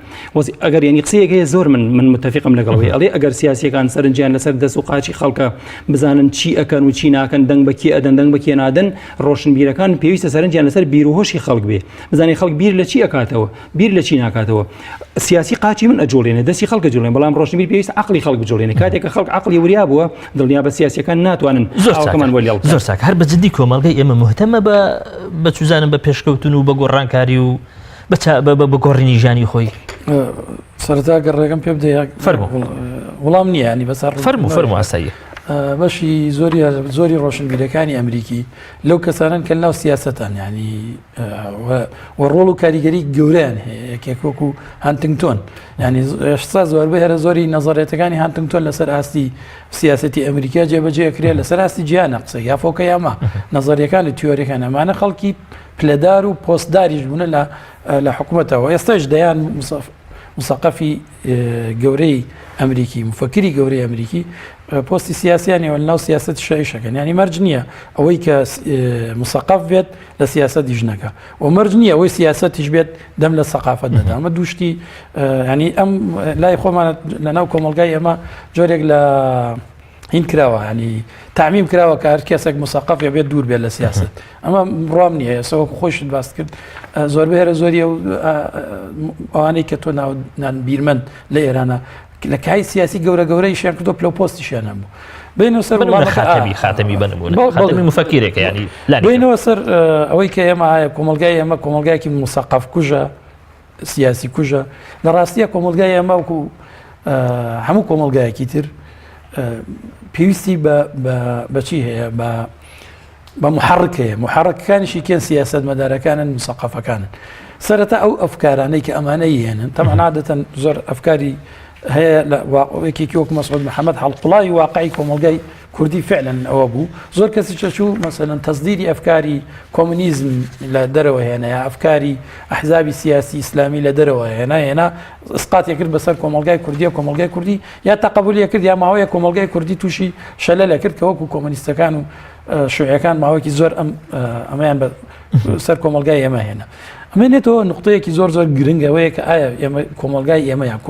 ئەگەر ینی قسەیەک هەیە زۆر من من متفقم لەگەڵەوەی ئەڵێ ئەگەر سیاسەکان سەرنجیان لەسەر دەست و قاچی خەڵکە بزانن چی ئەکەن و چی ناکەن دەنگ بە کێ ئەدەن دەنگ بە کێ نادەن ڕۆشنبیرەکان پێویستە سەرنجیان لەسەر بیرروهۆشی خەڵک بێ بزانێ خەڵک بیر لە چی ئەکاتەوە بیر لە چی ناکاتەوە سیاسی قاچی من ئەجوڵێنێ دەستی خەڵکە جوڵێن بەڵام ڕۆشنبیر پێویست عقلی خەڵک بجوڵێنێ کاتێک کە خەڵک عقلی وریا بووە دڵنیا بە سیاسیەکان ناتوانن زۆر ئاوەکەمان بۆ لێڵ زۆر چاک هەر بە جدی کۆمەڵگەی ئێمە مهتەمە بە بە چوزانم بە پێشکەوتن و بە گۆڕانکاری و بە گۆڕینی ژیانی خۆی سەرەتا گەر ڕێگەم پێ بدەیە فەرموو. وڵام نییە ینی بەسەر فەرموو فەرموو ئاساییە بەشی زۆری زۆری ڕۆشنبیرەکانی ئەمریکی لەو کەسانن کە ناو سیاستان ینی و ڕۆڵ و کاریگەری گەورەیان هەیە یەکێک وەکو هانتنگتۆن ینی ئێستا زۆربەی هەرە زۆری نەزەرێتەکانی هانتنگتۆن لەسەر ئاستی سیاستی ئەمریکا جێبەجێ کرێ لەسەر ئاستی جیهانە قسە یا فۆکە یاما نەزەریەکان و تیۆریەکان ئەمانە خەڵکی پلەدار و پۆستداریش بوونە لە لە حکوومەتەوە ئێستاش دەیان مسەقەفی گەورەی ئەمریکی مفکری گەورەی ئەمریکی پۆستی سیاسیانەوە لەناو سیاست شایشەکەن ینی مەرج نییە ئەوەی کە مسەقەف بێت لە سیاسەتیش نەکا و مەرج نییە ئەوەی سیاسەتیش بێت دەم لە سەقافەت نەدا ئەمە دووشتی ینی ئەم لای خۆمان لە ناو کۆمەلگای ئێمە جۆرێک لە هین کراوە ینی تعمیم کراوە کە هەر کەسێک مسەقەف بێت دوور بێت لە سیاست ئەمە ڕام نییە ئێستا وەکو خۆشت باست کرد زۆر بەهرە زۆری ئەوانەی کە تۆ ناو نان بیرمەند لە ئێرانە لە کای سیاسی گەورە گەورەیشیان کردو پلە و پۆستیشیان هەبوو بینەوە سەر وڵامەکە خاتەمی خاتەمی بنمونە خاتەمی مفەکیرێکە ینی بینەوە سەر ئەوەی کە ئێمە ئایا کۆمەلگای ئێمە کۆمەلگایکی مسەقەف کوژە سیاسی کوژە لە ڕاستیە کۆمەلگای ئێمە وەکو هەموو کۆمەلگایەکی تر پێویستی بەچی هەیە بە بە محرک هەیە محرکەکانیشی کێن سیاسەتمەدارەکانن مسەقەفەکانن سەرەتا ئەو ئەفکارانەی کە ئەمانە یێنن تەبعەن عادەتەن زۆر ئەفکاری هەیە لە یەکێکی وەک مەسعود محەممەد هەڵقوڵاوی واقعی کۆمەڵگای کوردی فعلا ئەوە بوو زۆر کەسی چەچوو مەسەلەن تەزدیری ئەفکاری کۆمونیزم لە دەرەوە هێنا یا ئەفکاری ئەحزابی سیاسی ئیسلامی لە دەرەوە هێنا هێنا ئسقاتی کرد بەسەر کۆمەڵگای کوردیە کۆمەڵگای کوردی یا تەقەبولی کرد یا ماوەیە کۆمەڵگای کوردی تووشی شەلەلە کرد کە وەکو کۆمۆنیستەکان و شوعیەکان ماوەیەکی زۆر ئەم ئەمەیان بە سەر کۆمەلگای ئێمە هێنا ئەمێنێتەوە نقطەیەکی زۆر زۆر گرنگ ئەوەیە کە ئایا ئێمە کۆمەلگای ئێمە یان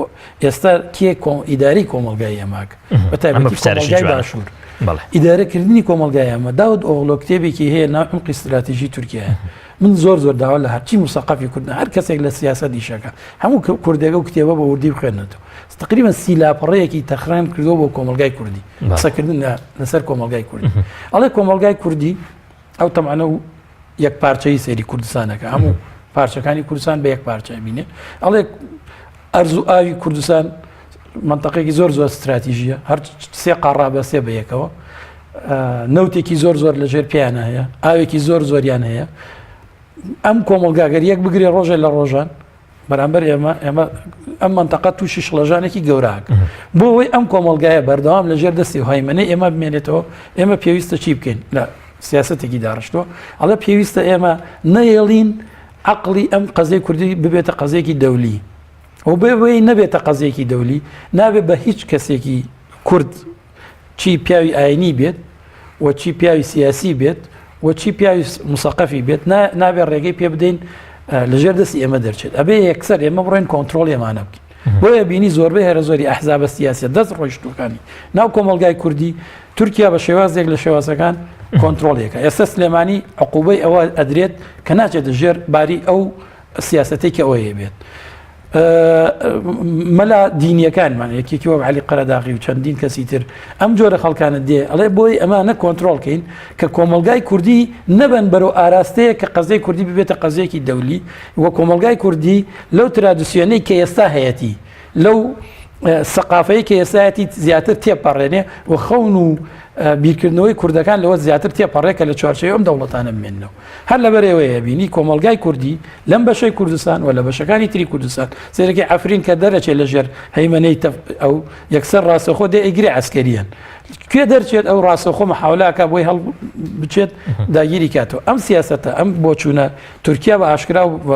ئێستا کێ ئیداری کۆمەلگای ئێماک بە تایبەتی کۆمەلگای باشوور ئیدارەکردنی کۆمەلگای ئێمە داود ئۆغلۆ کتێبێکی هەیە ناو عمقی استراتیژی تورکیا من زۆر زۆر داوا لە هەرچی مسەقەفی کوردن هەر کەسێک لە سیاسەت ئیشەکە هەموو کوردێکە و کتێبە بە وردی بخوێنێتەوە تقریبا سی لاپەڕەیەکی تەخران کردووە بۆ کۆمەلگای کوردی قسەکردن لەسەر کۆمەلگای کوردی ئەڵێ کۆمەلگای کوردی ئەو تەمانە و یەک پارچەی سەیری کوردستانەکە هەموو پارچەکانی کوردستان بە یەک پارچە بینێ ئەڵێ ئەرز و ئاوی کوردستان منطقێکی زۆر زۆر استراتیژیە هەر سێ قاڕا بە سێ بە یەکەوە نەوتێکی زۆر زۆر لەژێر پێیانە هەیە ئاوێکی زۆر زۆریان هەیە ئەم کۆمەلگاگەر یەک بگرێ ڕۆژێ لە ڕۆژان. بەرامبەر ئێمە ئێمە ئەم منتەقە تووشی شڵەژانێکی گەوراک بۆ ئەوەی ئەم کۆمەلگایە بەردەوام لەژێر دەستی هایمەنەی ئێمە بمێنێتەوە ئێمە پێویستە چی بکەین لە سیاستێکی داڕشتووە ئەڵێ پێویستە ئێمە نەیەڵین عقلی ئەم قەزەی کوردی ببێتە قەزێکی دەولی و بێ نەبێتە قەزێکی دەولی نابێت بە هیچ کەسێکی کورد چی پیاوی ئاینی بێت و چی پیاوی سیاسی بێت و چی پیاوی مسەقەفی بێت نابێت ڕێگەی پێ بدەین لەژێر دەستی ئێمە دەرچێت ئەبێ یەکسەر ئێمە بڕۆین کۆنتترۆل ئێمانە بکەین بۆیە بینی زۆربەی هەرە زۆری ئەحزابە سیاسە دەست ڕۆیشتوەکانی ناو کۆمەلگای کوردی تورکیا بە شێوازێک لە شێوازەکان کۆنتترۆلێکە ئێستا سلێمانی عقوبەی ئەوە ئەدرێت کە ناچێتە ژێر باری ئەو سیاسەتێک کە ئەوەیە بێت مەلا دینیەکانمان یەکێکی وەک علی قەرەداغی و چەندین کەسی تر ئەم جۆرە خەڵکانە دێ ئەڵێ بۆی ئەمانە کۆنتترۆلکەین کە کۆمەلگای کوردی نەبن بەرەو ئاراستەیە کە قەزەی کوردی ببێتە قەزێکی دەولی و کۆمەلگای کوردی لەو ترادسیۆنەی کە ئێستا هەیەتی لەو سەقافەیە کە ئێستایەتی زیاتر تێپەڕێنێ و خەون و بیرکردنەوەی کوردەکان لەوە زیاتر تێپەڕێ کە لە چوارچێوەی ئەم دەوڵەتانە بمێننەوە. هەر لەبەرئەوەیە بینی کۆمەڵگای کوردی لەم بەشەی کوردستان و لە بەشەکانی تری کوردستان سەیرەکەی عەفرین کە دەرەچێت لە ژێر هەیمەنەی ئەو یەکسەر ڕاستەخۆ دێ ئەیگرێ عەسکەریان کوێ دەرچێت ئەو ڕاستەخۆ محاولاکە بۆی هەڵ بچێت داگیری کاتەوە ئەم سیاسەتە ئەم بۆچوونە تورکیا بە ئاشکرا و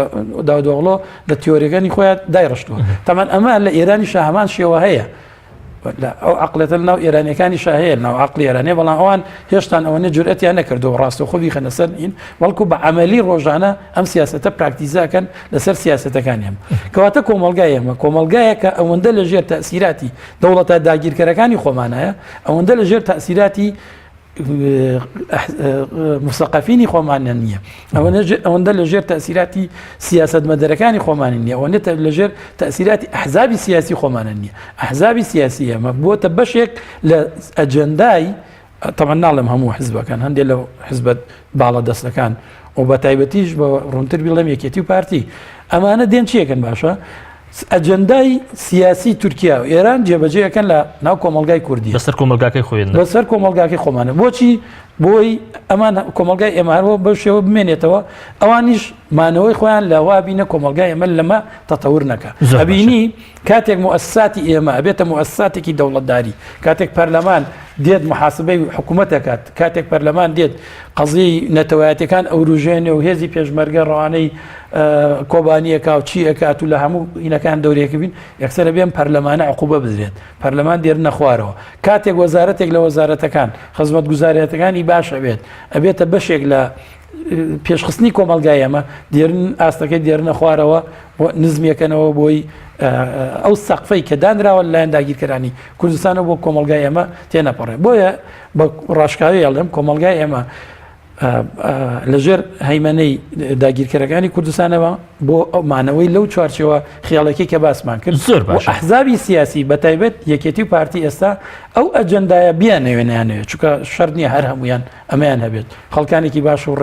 داودۆغڵۆ لە تیۆریەکانی خۆیان دایڕشتووە تەمان ئەمە لە ئێرانی شاهمان شێوە هەیە ئەو عقلێتە ناو ئێرانیەکانی شاهەیە ناو عقلی ئێرانێ بەڵام ئەوان هێشتان ئەوەنە جورئەتیان نەکردو ڕاستەوخۆ بیخەنە سەر ئین بەڵکو بە عملی ڕۆژانە ئەم سیاستە پراکتیزاکەن لەسەر سیاستەکانی ئەم کەواتە کۆمەلگای ئێمە کۆمەلگایەکە ئەوەندە لە ژێر تەسیراتی دەوڵەتە داگیرکەرەکانی خۆمانایە ئەوەندە لە ژێر تەسیراتی مسەقەفینی خۆمانیان نییە ئەوەندە لە ژێر تەسیراتی سیاستمەدەرەکانی خۆمانی نییە ئەوەندە لە ژێر تەسیراتی ئەحزابی سیاسی خۆمانە نییە ئەحزابی سیاسی ئەمە بۆتە بەشێک لە ئەجەندای تەمان ناڵێم هەموو حزبەکان هەندێک لە حزبە باڵا دەستەکان و بە تایبەتیش بە ڕوونتر بڵێم یەکێتی و پارتی ئەمانە دێن چیەکەن باشە ئەجەندای سیاسی تورکیا و ئێران جێبەجێ ئەکەن لە ناو کۆمەڵگای کوردی. بەسەر کۆمەڵگاکەی خۆیاندا. بەسەر کۆمەڵگاکەی خۆمانە. بۆچی؟ بۆی ئەمان کۆمەڵگای ئێمە هەر بەو شێوە بمێنێتەوە، ئەوانیش مانەوەی خۆیان لە وا بینە کۆمەڵگای ئێمە لەمە تەتەور نەکا. ئەبینی کاتێک موئەسساتی ئێمە ئەبێتە موئەسساتێکی دەوڵەتداری، کاتێک پەرلەمان دێت محاسبەی حکوومەت ئەکات، کاتێک پەرلەمان دێت قەزیەی نەتەوایەتیەکان ئەوروژێنێ و هێزی پێشمەرگە ڕەوانەی کۆبانی ئەکا و چی ئەکات و لە هەموو هینەکان دەورێک بین یەکسەرە بێم پەرلەمانە عقوبە بدرێت پەرلەمان دێرنە خوارەوە کاتێک وەزارەتێک لە وەزارەتەکان خزمەت گوزارەتەکانی باش ئەبێت ئەبێتە بەشێک لە پێشخستنی کۆمەلگای ئەمە دێرن ئاستەکەی دێرنە خوارەوە نزمیەکەنەوە بۆی ئەو سەقفەی کە دانراوە لەلایەن داگیرکەرانی کوردستانەوە بۆ کۆمەلگای ئێمە تێنەپەڕێ بۆیە بە ڕاشکاوی ئەڵێم کۆمەلگای ئێمە لەژێر هەیمەنەی داگیرکەرەکانی کوردستانەوە بۆ ئەو مانەوەی لەو چوارچەوە خیاڵێکی کە باسمان کرد زۆر باش ئەحزابی سیاسی بە تایبەت یەکێتی و پارتی ئێستا ئەو ئەجەندایە بیانەوێ نانەوێت چونکە شەرت نییە هەر هەمویان ئەمەیان هەبێت خەڵکانێکی باش و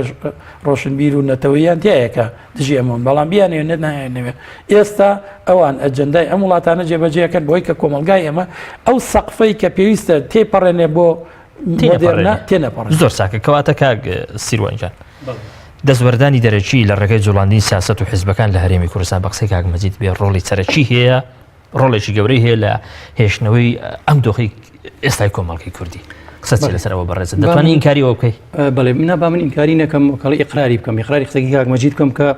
ڕۆشنبیر و نەتەوەیان تایەکە دژی ئەمەون بەڵام بیانەوێت نایانەوێت ئێستا ئەوان ئەجەندای ئەم وڵاتانە جێبەجێەکەن بۆی کە کۆمەلگای ئێمە ئەو سەقفەی کە پێویستە تێپەڕێنێ بۆ تێنەپەڕێنێ. زۆر چاکە کەواتە کاک سیروان گیان دەستوەردانی دەرەکی لە ڕێگەی جوڵاندنی سیاسەت و حزبەکان لە هەرێمی کوردستان بە قسەی کاک مەجید بێ ڕۆڵی سەرەکی هەیە ڕۆڵێکی گەورەی هەیە لە هێشتنەوەی ئەم دۆخی ئێستای کۆمەڵگەی کوردی قسە چی لەسەر ئەوە بەڕێزت دەتوانانی ئینکاری ئەوە بکەی بەڵێ منە با من ئینکاری نەکەم وکەڵی ئیقراری بکەم ئیقراری قسەکی کاک مەجید بکەم کە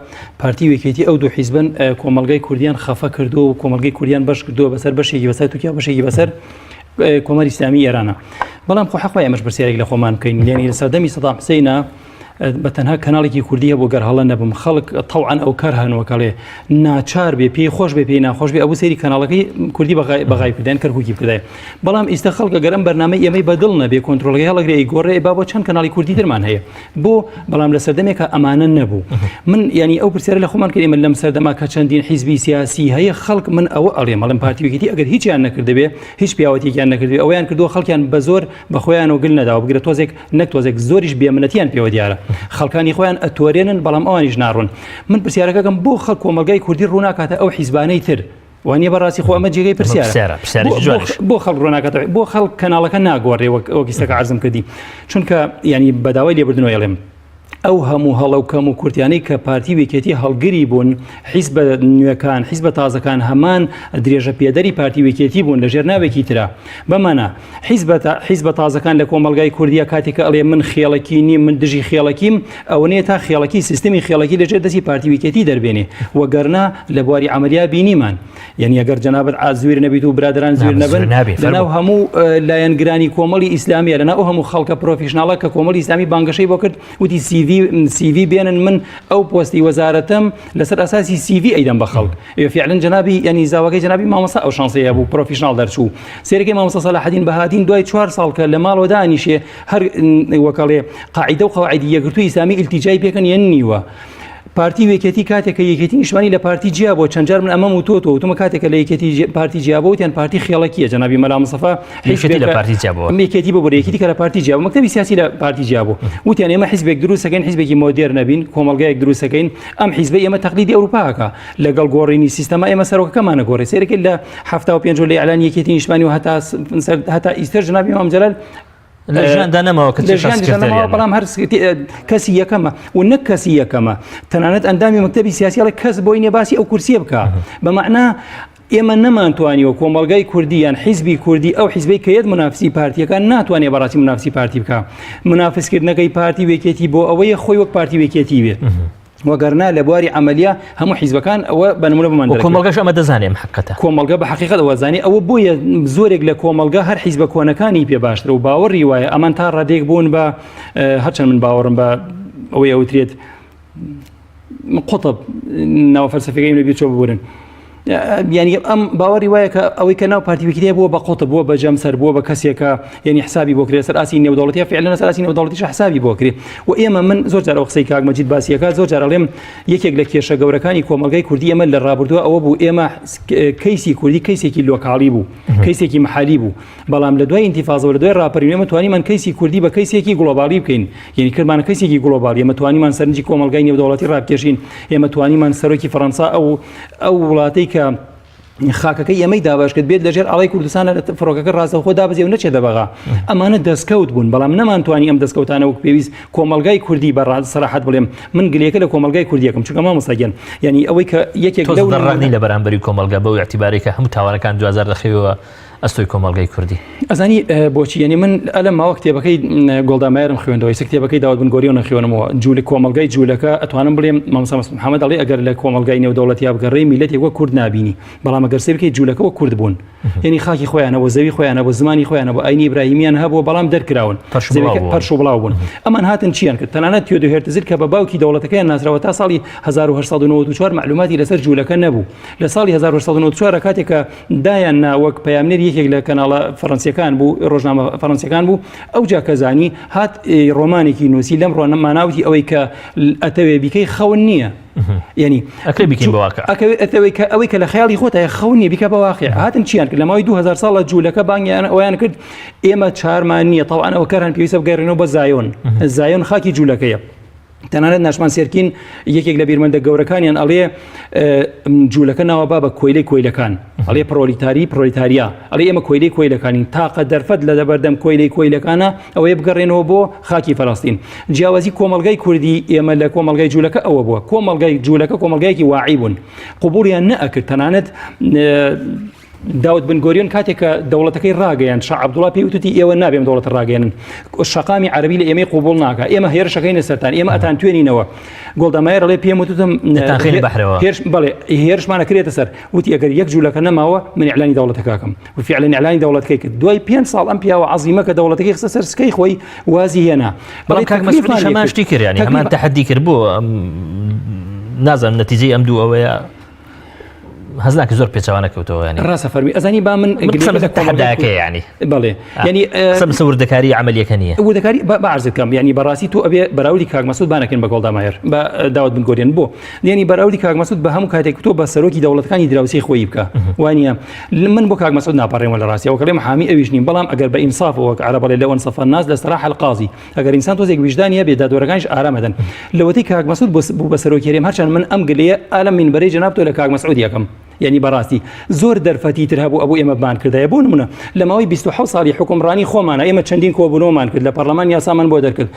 پارتی و یەکێتی ئەو دوو حیزبن کۆمەڵگەی کوردیان خەفە کردووە و کۆمەڵگەی کوردیان بەش کردووە بەسەر بەشێکی بەسەر تورکیا بەشێکی بەسەر کۆماری ئیسلامی ئێرانە بەڵام خۆ حەق وایە ئێمەش پرسیارێک لە خۆمان بکەین یعنی لە سەردەمی سەدام حسینە بە تەنها کەناڵێکی کوردی هەبوو گەر هەڵە نەبم خەڵک تەوان ئەو کار هەنوەکەڵێ ناچار بێ پێی خۆش بێ پێی ناخۆش بێ ئەو سەیری کەناڵەکەی کوردی بەغای کردیان کەرکوکی بکردای بەڵام ئیستا خەڵکە گەرم بەرنامەی ئێمەی بەدڵ نەبێ کۆنترۆڵەکەی هەڵەگرێ گۆڕێ با بۆ چەند کەناڵی کوردی ترمان هەیە بۆ بەڵام لە سەردەمێکا ئەمانە نەبوو من ینی ئەو پرسیارە لە خۆمان کرد ئێمە لەم سەردەما کە چەندین حیزبی سیاسی هەیە خەڵک من ئەوە ئەڵێم ئەڵێم پارتی یەکێتی ئەگەر هیچیان نەکردبێ هیچ پیاوەتێکیان نەکردبێ ئەویان کردووە خەڵکیان بە زۆر بە خۆیانەوە گل نەداوە بگرە تۆزێک نەک تۆزێک زۆریش بێمنەتیان پێوە دیارە خەڵکانی خۆیان ئەتۆرێنن بەڵام ئەوانیش ناڕۆن من پرسیارەکەم بۆ خەڵک کۆمەڵگای کوردی ڕووناکاتە ئەو حیزبانەی تر وانە بەڕاستی خۆ ئەمە جێگەی پرسیارە بۆ خەڵک ڕۆناکاتەوە بۆ خەڵک کەناڵەکە ناگۆڕێ وەک وەک ئیستەکە عەرزم کردی چونکە ینی بەداوای لێبردنەوە ئەڵێم. ئەو هەموو هەڵە و کەم و کورتیانەی کە پارتی و یەکێتی هەڵگری بوون، حیزبە نوێکان، حیزبە تازەکان هەمان درێژە پێدەری پارتی و یەکێتی بوون لە ژێر ناوێکی ترا. بەمانە حیزبە حیزبە تازەکان لە کۆمەڵگای کوردیە کاتێک کە ئەڵێ من خێڵەکی نیم من دژی خێڵەکیم ئەوەنەیە تا خێڵەکی سیستمی خێڵەکی لە ژێر دەستی پارتی و یەکێتی دەربێنێ وەگەرنا لە بواری عەمەلیا بینیمان یعنی ئەگەر جەنابت ئازویر نەبیت و برادران زویر نەبن لەناو هەموو لایەنگرانی کۆمەڵی ئیسلامیە لەناو ئەو هەموو خەڵکە professional ە کە کۆمەڵی ئیسلامی بانگەشەی بۆ کرد وتی CV CV بێنن من ئەو پۆستی وەزارەتم لەسەر ئەساسی CV ئەیدەم بە خەڵک ئێ فعلا جەنابی ینی زاوەکەی جەنابی مامۆستا ئەو شانسەیە بوو professional دەرچوو سێرەکەی مامۆستا سەلاحەدین بەهادین دوای چوار ساڵ کە لە ماڵەوە دانیشێ هەر وەکەڵێ قاعیدە و قەواعیدی یەکگرتووی ئیسلامی ئیلتیجای پێکەن یەن نیوە. پارتی و یەکێتی کاتێک کە یەکێتی نیشتمانی لە پارتی جیا بۆ چەند جار من ئەمەم وتۆتەوە وتومە کاتێک کە لە یەکێتی پارتی جیا بۆ وتیان پارتی خێڵەکیە جەنابی مەلا مستەفا یەکێتی لە پارتی جیا بۆ یەکێتی ببورە یەکێتی کە لە پارتی جیا بوو مەکتەبی سیاسی لە پارتی جیا بوو وتیان ئێمە حیزبێک دروست ئەکەین حیزبێکی مۆدێرن نەبین کۆمەڵگایەک دروست ئەکەین ئەم حیزبەی ئێمە تەقلیدی ئەوروپا ئەکا لەگەڵ گۆڕینی سیستەما ئێمە سەرۆکەکەمانە گۆڕی سەیرەکەی لە 75 لە ئیعلانی یەکێتی نیشتمانی و هەتا هەتا ئیستەر جەنابی مام جەلال لە ژیاندا نەماوە کە لە ژیاندا نەماوە بەڵام هەر کەسی یەکەمە و نەک کەسی یەکەمە تەنانەت ئەندامی مەکتەبی سیاسی ئەڵێ کەس بۆی نییە باسی ئەو کورسیە بکا بە مەعنا ئێمە نەمانتوانیوە کۆمەڵگای کوردی یان حیزبی کوردی ئەو حیزبەی کە یەت منافسی پارتیەکان ناتوانێت بەڕاستی منافسی پارتی بکە منافسکردنەکەی پارتی وێکێتی بۆ ئەوەیە خۆی وەک پارتی وێکێتی بێت وەگەرنا لە بواری عملیە هەموو حیزبەکان ئەوە بە نمونە بۆمان دەرەکەوێت. کۆمەڵگەش ئەمە دەزانێ ئەم حەقیقەتە. کۆمەڵگە بە حەقیقەت ئەوە زانێ ئەوە بۆیە زۆرێک لە کۆمەڵگە هەر حیزبە کۆنەکانی پێ باشترە و باوەڕی وایە ئەمان تا ڕادەیەک بوون بە هەرچەند من باوەڕم بە ئەوەی ئەوترێت قوتب ناوە فەلسەفیەکەی لە بیر چۆ ببورن یعنی ئەم باوەڕی وایە کە ئەوەی کە ناو پارتی ویکیدیا بووە بە قوتب بووە بە جەمسەر بووە بە کەسێکە یعنی حسابی بۆ کرێ سەر ئاسی نێودەوڵەتی فعلا لەسەر ئاسی نێودەوڵەتیش حسابی بۆ کرێ و ئێمە من زۆر جار ئەو قسەی کاک مەجید باسیەکە زۆر جار ئەڵێم یەکێک لە کێشە گەورەکانی کۆمەڵگای کوردی ئێمە لە ڕابردووە ئەوە بوو ئێمە کەیسی کوردی کەیسێکی لۆکاڵی بوو کەیسێکی محالی بوو بەڵام لە دوای ئینتیفازەوە لە دوای ڕاپەرین ئێمە توانیمان کەیسی کوردی بە کەیسێکی گڵۆباڵی بکەین یعنی کردمانە کەیسێکی گڵۆباڵی ئێمە توانیمان سەرنجی کۆمەڵگای نێودەوڵەتی ڕابکێشین ئێمە توانیمان سەرۆکی فەڕەنسا ئەو ئەو وڵاتەی کە خاکەکەی ئێمەی دابەش کرد بێت لەژێر ئاڵای کوردستانە لە فڕۆکەکە ڕاستەوخۆ دابەزێ و نەچێتە بەغا ئەمانە دەستکەوت بوون بەڵام نەمانتوانی ئەم دەستکەوتانە وەک پێویست کۆمەڵگای کوردی بە سەراحەت بڵێم من گلەیەکە لە کۆمەڵگای کوردیەکەم چونکە مامۆستا گیان یعنی ئەوەی کە یەکێک لەو ڕەخنەی لە بەرامبەری کۆمەڵگا بەو ئیعتیبارەی کە هەموو تاوانەکان دواجار دەخەوێەوە ئەستۆی کۆمەڵگەی کوردی. ئەزانی بۆچی یعنی من ئەلە ماوە کتێبەکەی گۆڵدا مایرم خوێندەوە ئیستا کتێبەکەی داود بن گۆریۆن نەخوێنمەوە جوولە کۆمەڵگای جوولەکە ئەتوانم بڵێم مامۆستا مەسعود محەمەد ئەڵێ ئەگەر لە کۆمەڵگای نێودەوڵەتیا بگەڕێی میللەتێک وەک کورد نابینی بەڵام ئەگەر سەیر بکەی جوولەکە وەک کورد بوون یعنی خاکی خۆیان هەبوو زەوی خۆیان هەبوو زمانی خۆیان هەبوو ئاینی ئیبراهیمیان هەبوو بەڵام دەرکراون پەرش و بڵاو بوون ئەمان هاتن چیان کرد تەنانەت تیۆدۆ هێرتزل کە بە باوکی دەوڵەتەکەیان ناسراوە تا ساڵی 1894 معلوماتی لەسەر جوولەکە نەبوو لە ساڵی 1894 کاتێک کە دایان نا وەک پەیامنێری یەکێک لە کەناڵە فەڕەنسیەکان بوو ڕۆژنامە فەڕەنسیەکان بوو ئەو جا کە زانی هات ڕۆمانێکی نووسی لەم ڕۆنەماناوتی ئەوەی کە ئەتەوێ بیکەی خەون نییە یعنی ئەکرێ بیکەین بە واقع ئەتەوەی کە ئەوەی کە لە خەیاڵی خۆتای خەون نییە بیکە بە واقع هاتن چیان کرد لە ماوەی 2000 ساڵ لە جوولەکە بانگیان ئەویان کرد ئێمە چارمان نییە تەوان ئەوە کەران پێویستە بگەڕێنەوە بە زایۆن زایۆن خاکی جوولەکەیە تەنانەت ناشمان سێرکین یەکێک لە بیرمەندە گەورەکانیان ئەڵێ جوولەکە ناوە با بە کۆیلەی کۆیلەکان ئەڵێ پرۆلیتاری پرۆلیتاریا ئەڵێ ئێمە کۆیلەی کۆیلەکانین تاقە دەرفەت لە دەبەردەم کۆیلەی کۆیلەکانە ئەوەیە بگەڕێنەوە بۆ خاکی فەلەستین جیاوازی کۆمەڵگای کوردی ئێمە لە کۆمەڵگای جوولەکە ئەوە بووە کۆمەڵگای جوولەکە کۆمەڵگایەکی واعی بوون قبوڵیان نەئەکرد تەنانەت داود بن گۆریۆن کاتێک کە دەوڵەتەکەی ڕاگەیاند شا عەبدوڵا پێی وتوتی ئێوە نابێم دەوڵەت ڕاگەیەنن شەقامی عەرەبی لە ئێمەی قوبوڵ ناکا ئێمە هێرشەکەینە سەرتان ئێمە ئەتان توێنینەوە گۆڵدا مایەر ئەڵێ پێم وتوتم ئەتانخەینە بەحرەوە هێرش بەڵێ هێرشمان ئەکرێتە سەر وتی ئەگەر یەک جوولەکە نەماوە من ئیعلانی دەوڵەتەکەکەم و فعلا ئیعلانی دەوڵەتەکەی کرد دوای پێنج ساڵ ئەم پیاوە عەزیمە کە دەوڵەتەکەی خستە سەر سکەی خۆی وازی هێنا بەڵام کاک مەسعودیش هەمان شتی کرد یانی هەمان تەحەدی کرد بۆ نازانم نەتیجەی ئەم دوو ئەوەیە هەز ناکە زۆر پێچەوانە کەوتەوە ینی ڕاستە فەرمی ئەزانی با من تەحەداکە ینی بەڵێ ینی قسەم لەسەر وردەکاری عملیەکە نییە وردەکاری بە عرض بکەم ینی بەڕاستی تۆ ئەبێ بەراوردی کاک مەسعود بانەکەین بە گۆڵدا مایەر بە داود بن گۆریان بۆ ینی بەراوردی کاک مەسعود بە هەموو کاتێک تۆ بە سەرۆکی دەوڵەتەکانی دراوسێی خۆی بکە وانە من بۆ کاک مەسعود ناپەڕێمەوە لە ڕاستیەوە کەڵێم حامی ئەویش نیم بەڵام ئەگەر بە ئینسافەوە وەک عەرەب ئەڵێ لەو ئەنسەفە الناس لاستراح القاضی ئەگەر ئینسان تۆزێک ویژدانی هەبێ دادوەرەکانیش ئارام ئەدەن لەوەتەی کاک مەسعود بوو بە سەرۆکی هەرێم هەرچەند من ئەم گلەیە ئالەم مینبەرەی جەناب تۆ لە کاک مەسعود یەکەم. یعنی بەڕاستی زۆر دەرفەتی تر هەبوو ئەبوو ئێمە بمان کردایە بۆ نمونە لە ماوەی 27 ساڵی حکومڕانی خۆمانە ئێمە چەندین کۆبوونەوەمان کرد لە پەرلەمان یاسامان بۆ دەرکرد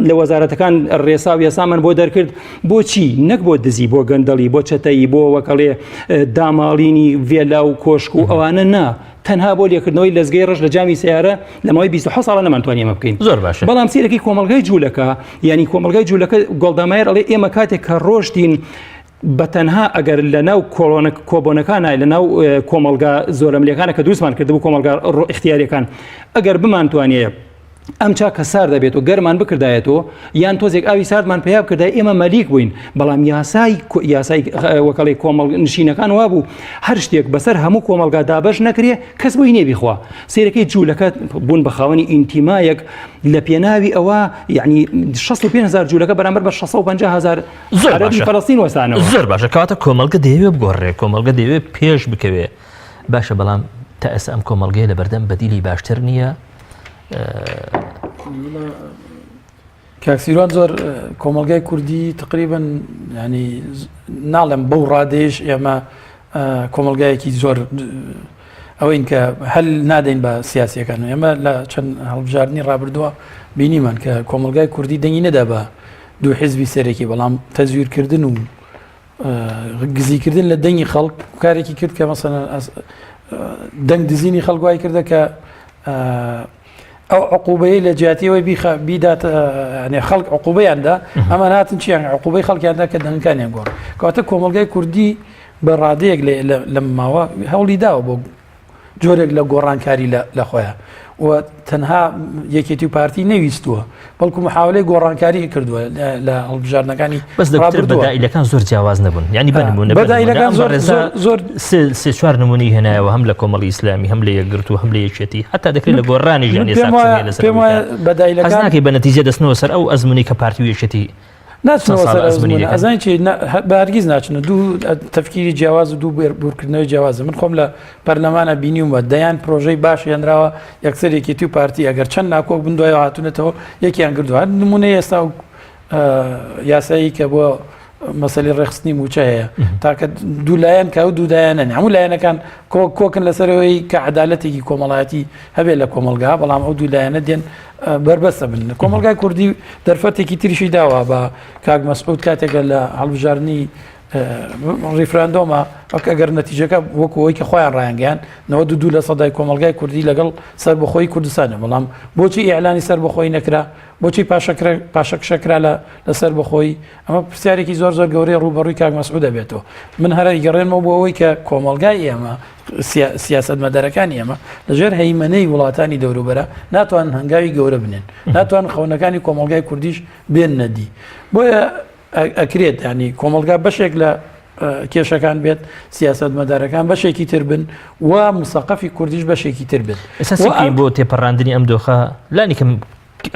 لە وەزارەتەکان ڕێسا و یاسامان بۆ دەرکرد بۆچی نەک بۆ دزی بۆ گەندەڵی بۆ چەتەیی بۆ وەکەڵێ داماڵینی ڤێلا و کۆشک و ئەوانە نا تەنها بۆ لێکردنەوەی لەزگەی ڕەش لە جامی سیارە لە ماوەی 27 ساڵە نەمانتوانی ئەمە بکەین زۆر باشە بەڵام سیرەکی کۆمەڵگای جوولەکە یعنی کۆمەڵگای جوولەکە گۆڵدامایەر ئەڵێ ئێمە کاتێک کە ڕۆشتین بە تەنها ئەگەر لە ناو کۆڵۆنە کۆبۆنەکانە لە ناو کۆمەڵگا زۆرەملێکانە کە دروستمان کردبوو کۆمەڵگا ئیختیاریەکان ئەگەر بمانتوانێ ئەم چا کە سارد دەبێت و گەرمان بکردایەتەوە یان تۆزێک ئاوی ساردمان پیا بکردای ئێمە مەلیک بووین بەڵام یاسای یاسای وەکەڵی کۆمەڵ نشینەکان وابوو هەر شتێک بەسەر هەموو کۆمەڵگا دابەش نەکرێ کەس بۆی نییە بیخوا سیرەکەی جوولەکە بوون بە خاوەنی ئینتیمایەک لە پێناوی ئەوە یعنی 65 هزار جوولەکە بەرامبەر بە 650 هزار زۆر باشە فەلەستین وەستانەوە زۆر باشە کەواتە کۆمەڵگە دەیەوێ بگۆڕێ کۆمەڵگە دەیەوێ پێش بکەوێ باشە بەڵام تا ئێستا ئەم کۆمەڵگەیە لە بەردەم بەدیلی باشتر نییە کاک سیروان زۆر کۆمەلگای کوردی تقریبا ینی ناڵێم بەو ڕادێش ئێمە کۆمەلگایەکی زۆر ئەوەین کە هەل نادەین بە سیاسیەکان ئێمە لە چەند هەڵبژاردننی ڕابردووە بینیمان کە کۆمەلگای کوردی دەنگی نەدا بە دوو حیزبی سەرەکی بەڵام تەزویرکردن و گزیکردن لە دەنگی خەڵک کارێکی کرد کە مەسەن دەنگ دزینی خەڵک وای کردە کە ئەو عقوبەیە لە جیاتیەوەی بیخە بیدات خەڵک عقوبەیاندا ئەمە هاتن چیان عقوبەی خەڵکیاندا کە دەنگەکانیان گۆڕ کەواتە کۆمەلگای کوردی بە ڕادەیەک لەم ماوە هەوڵی داوە بۆ جۆرێک لە گۆڕانکاری لە خۆیان و تەنها یەکێتی و پارتی نەویستووە بەڵکو محاولەی گۆڕانکاری کردووە لە هەڵبژاردنەکانی بەس دەکتر بەدائیلەکان زۆر جیاواز نەبوون ینی بنمونە بەدائیلەکان زۆر زۆر سێ چوار نمونەی هێنایەوە هەم لە کۆمەڵی ئیسلامی هەم لە یەکگرتوو هەم لە یەکێتی حتا دەکرێت لە گۆڕانی ژیان بەدائیلەکان ناکەی بە نەتیجە دەستنەوە سەر ئەو ئەزمونی کە پارتی و یەکێتی ناچنەوە سەر ئەزموونە ئەزانی چی بە هەرگیز ناچنە دوو تەفکیری جیاواز و دوو بورکردنەوەی جیاوازە من خۆم لە پەرلەمانە بینیومە دەیان پرۆژەی باش هێنراوە یەکسەر یەکێتی و پارتی ئەگەر چەند ناکۆک بن دوای هاتوونەتەوە یەکیان کردووە هەر نمونە ئێستا و یاسایی کە بۆ مەسەلی ڕێخستنی موچە هەیە تاکە دوو لایەن کە ئەو دوو لایەنەن هەموو لایەنەکان کۆکن لەسەرەوەی کە عدالەتێکی کۆمەڵایەتی هەبێت لە کۆمەلگا بەڵام ئەو دوو لایەنە دێن بەربەستە بن کۆمەڵگای کوردی دەرفەتێکی تریشی داوە بە کاک مەسعود کاتێکە لە هەڵبژاردنی ڕیفراندۆمە وەک ئەگەر نەتیجەکە وەکو ئەوی کە خۆیان ڕایانگەیان 92 لە سەدای کۆمەلگای کوردی لەگەڵ سەربەخۆی کوردستانە بەڵام بۆچی ئیعلانی سەربەخۆی نەکرا بۆچی پاشەکشەکرا لە لەسەر بەخۆی ئەمە پرسیارێکی زۆر زۆر گەورەی ڕووبەڕووی کاک مەسعود دەبێتەوە من هەرە گەڕێنمەوە بۆ ئەوەی کە کۆمەلگای ئێمە سیاسەتمەدارەکانی ئێمە لەژێر هەیمەنەی وڵاتانی دەوروبەرە ناتوانن هەنگاوی گەورە بنێن ناتوان خەونەکانی کۆمەلگای کوردیش بێن نەدی بۆیە ئەکرێت ینی کۆمەلگا بەشێک لە کێشەکان بێت سیاستمەدارەکان بەشێکی تر بن و مسەقەفی کوردیش بەشێکی تر بن ئێستا بۆ تێپەڕاندنی ئەم دۆخە لانی کەم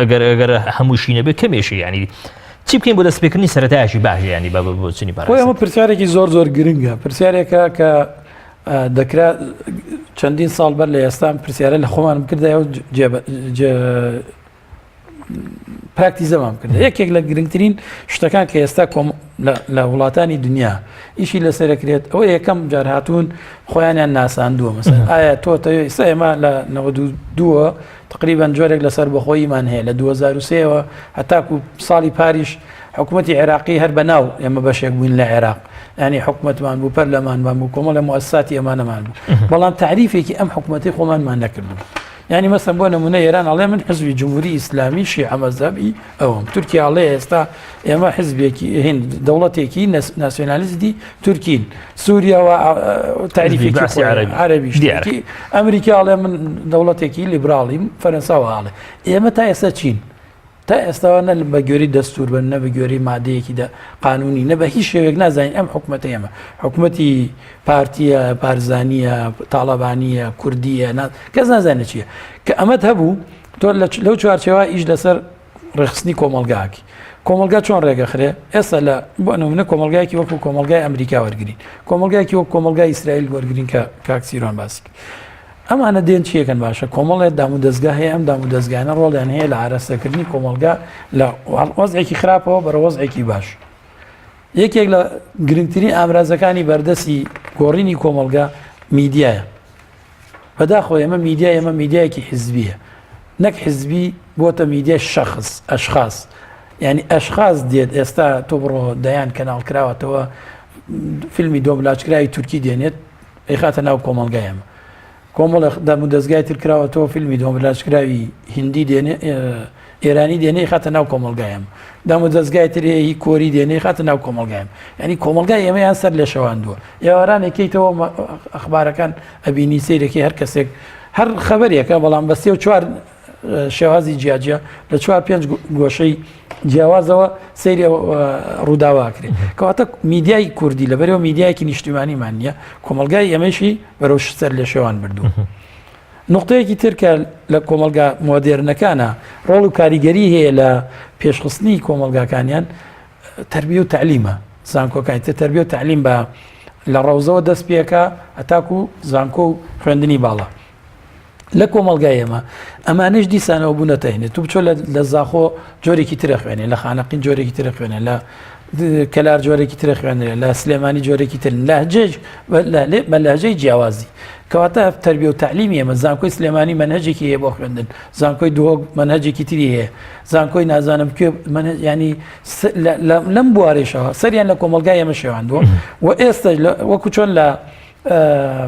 ئەگەر ئەگەر هەمووشی نەبێت کەمێشی ینی چی بکەین بۆ دەستپێکردنی سەرەتایەکی باش ینی بە بۆچنی بەڕێز ئەمە پرسیارێکی زۆر زۆر گرنگە پرسیارێکە کە دەکرا چەندین ساڵ بەر لە ئێستا پرسیارە لە خۆمان بکردای و پراکتیزەمان کرد یەکێک لە گرنگترین شتەکان کە ئێستا کۆم لە وڵاتانی دنیا ئیشی لەسەرەکرێت ئەوە یەکەم جار هاتوون خۆیانیان ناساندووە مەسەن ئایا تۆ ئێستا ئێمە لە 92 تقریبا جۆرێک لە سەربەخۆییمان هەیە لە 2003 ەوە هەتاکو ساڵی پاریش حکوومەتی عێراقی هەر بەناو ئێمە بەشێک بووین لە عێراق ینی حکوومەتمان بوو پەرلەمانمان بوو کۆمەڵە موساتی ئەمانەمان بوو بەڵام تعریفێکی ئەم حکوومەتی خۆمانمان نەکردو ینی مەسەن بۆ نمونە ئێران ئەڵێ من حزبی جمهوری ئیسلامی شیعە مەزهەبی ئەوم تورکیا ئەڵێ ئێستا ئێمە حزبێکی هند دەوڵەتێکی ناسیۆنالیستی تورکین سووریاوە تاریفێکی عەربی ئەمریکا ئەڵێ من دەوڵەتێکی لیبراڵیم فەرەنساوە ئاڵێ ئێمە تا ئێستا چین تا ئێستاوە نە بە گوێری دەستور بن نە بە گوێری مادەیەکی دە قانونی نە بە هیچ شێوێک نازانین ئەم حکوومەتە ئێمە حکوومەتی پارتیە بارزانیە تاڵەبانیە کوردیە کەس نازانێت چییە کە ئەمەت هەبوو تۆ لەو چوارچێوە ئیش لەسەر ڕێکخستنی کۆمەڵگاکی کۆمەلگا چۆن ڕێگەخرێ ئێستا لە بۆ نمونە کۆمەلگایکی وەکو کۆمەلگای ئەمریکا وەرگین کۆمەلگایکی وەک کۆمەلگای ئیسرائیل وەرگین کە کاک سیروان باسی ئەمانە دێن چیەکەن باشە کۆمەڵێت دام و دەستگا هەیە ئەم دام و دەستگانە ڕۆڵیان هەیە لە ئاراستەکردنی کۆمەلگا لە وەزعێکی خراپەوە بەرە وەزعێکی باش. یەکێک لە گرنگترین ئامرازەکانی بەردەستی گۆڕینی کۆمەڵگا میدیایە. بەداخەوە ئێمە میدیای ئێمە میدیایەکی حزبیە نەک حزبی بۆتە میدیای شخص ئەشخاص یعنی ئەشخاص دێت ئێستا تۆ بڕۆ دەیان کەناڵ کراوەتەوە فیلمی دۆبلاجکراوی تورکی دێنێت ئەیخاتە ناو کۆمەڵگای ئێمە کۆمەڵێک دام و دەزگای تر کراوەتەوە فیلمی دۆبلاجکراوی هندی دێنێ ئێرانی دێنێ خاتە ناو کۆمەڵگای ئێمە دام و دەزگای تر هەیە هی کۆری دێنێ خاتە ناو کۆمەڵگای ئێمە یعنی کۆمەڵگای ئێمەیان سەر لێ شەواندووە ئێوارانێک کەیتەوە ئەخبارەکان ئەبینی سەیرەکەی هەر کەسێک هەر خەبەرێکە بەڵام بە سێ و چوار شێوازی جیاجیا لە چوار پێنج گۆشەی جیاوازەوە سەیری ڕووداواکرێت کەواتە میدیای کوردی لەبەرەوە میدیایەکی نیشتیمانیمان نییە کۆمەلگای ئێمەشی بەرەو سەر لێ شێوان بردوو. نوقتەیەکی تر کە لە کۆمەڵگا مۆدێرنەکانە ڕۆڵ و کاریگەری هەیە لە پێشخستنی کۆمەڵگاکانیان تربیە و تەعلیمە زانکۆکانی تر تربیە و تەعلیم بە لە ڕەوزەوە دەست پێکە هەتاکو زانکۆ و خوێندنی باڵا لە کۆمەلگای ئێمە ئەمانش دیسانەوە بوونەتە هێنێ تو بچۆ لە زاخۆ جۆرێکی ترە خوێنێ لە خانەقین جۆرێکی ترە خوێنێ لە کەلار جۆرێکی ترە خوێنرێ لە سلێمانی جۆرێکی تر لەهجەش بە لەهجەی جیاوازی کەواتە تەربیە و تەعلیمی ئێمە زانکۆی سلێمانی مەنهەجێکی هەیە بۆ خوێندن زانکۆی دهۆک مەنهەجێکی تری هەیە زانکۆی نازانم کوێ ینی لەم بوارێشەوە سەریان لە کۆمەلگای ئێمە شێواندووە و ئێستا وەکو چۆن لە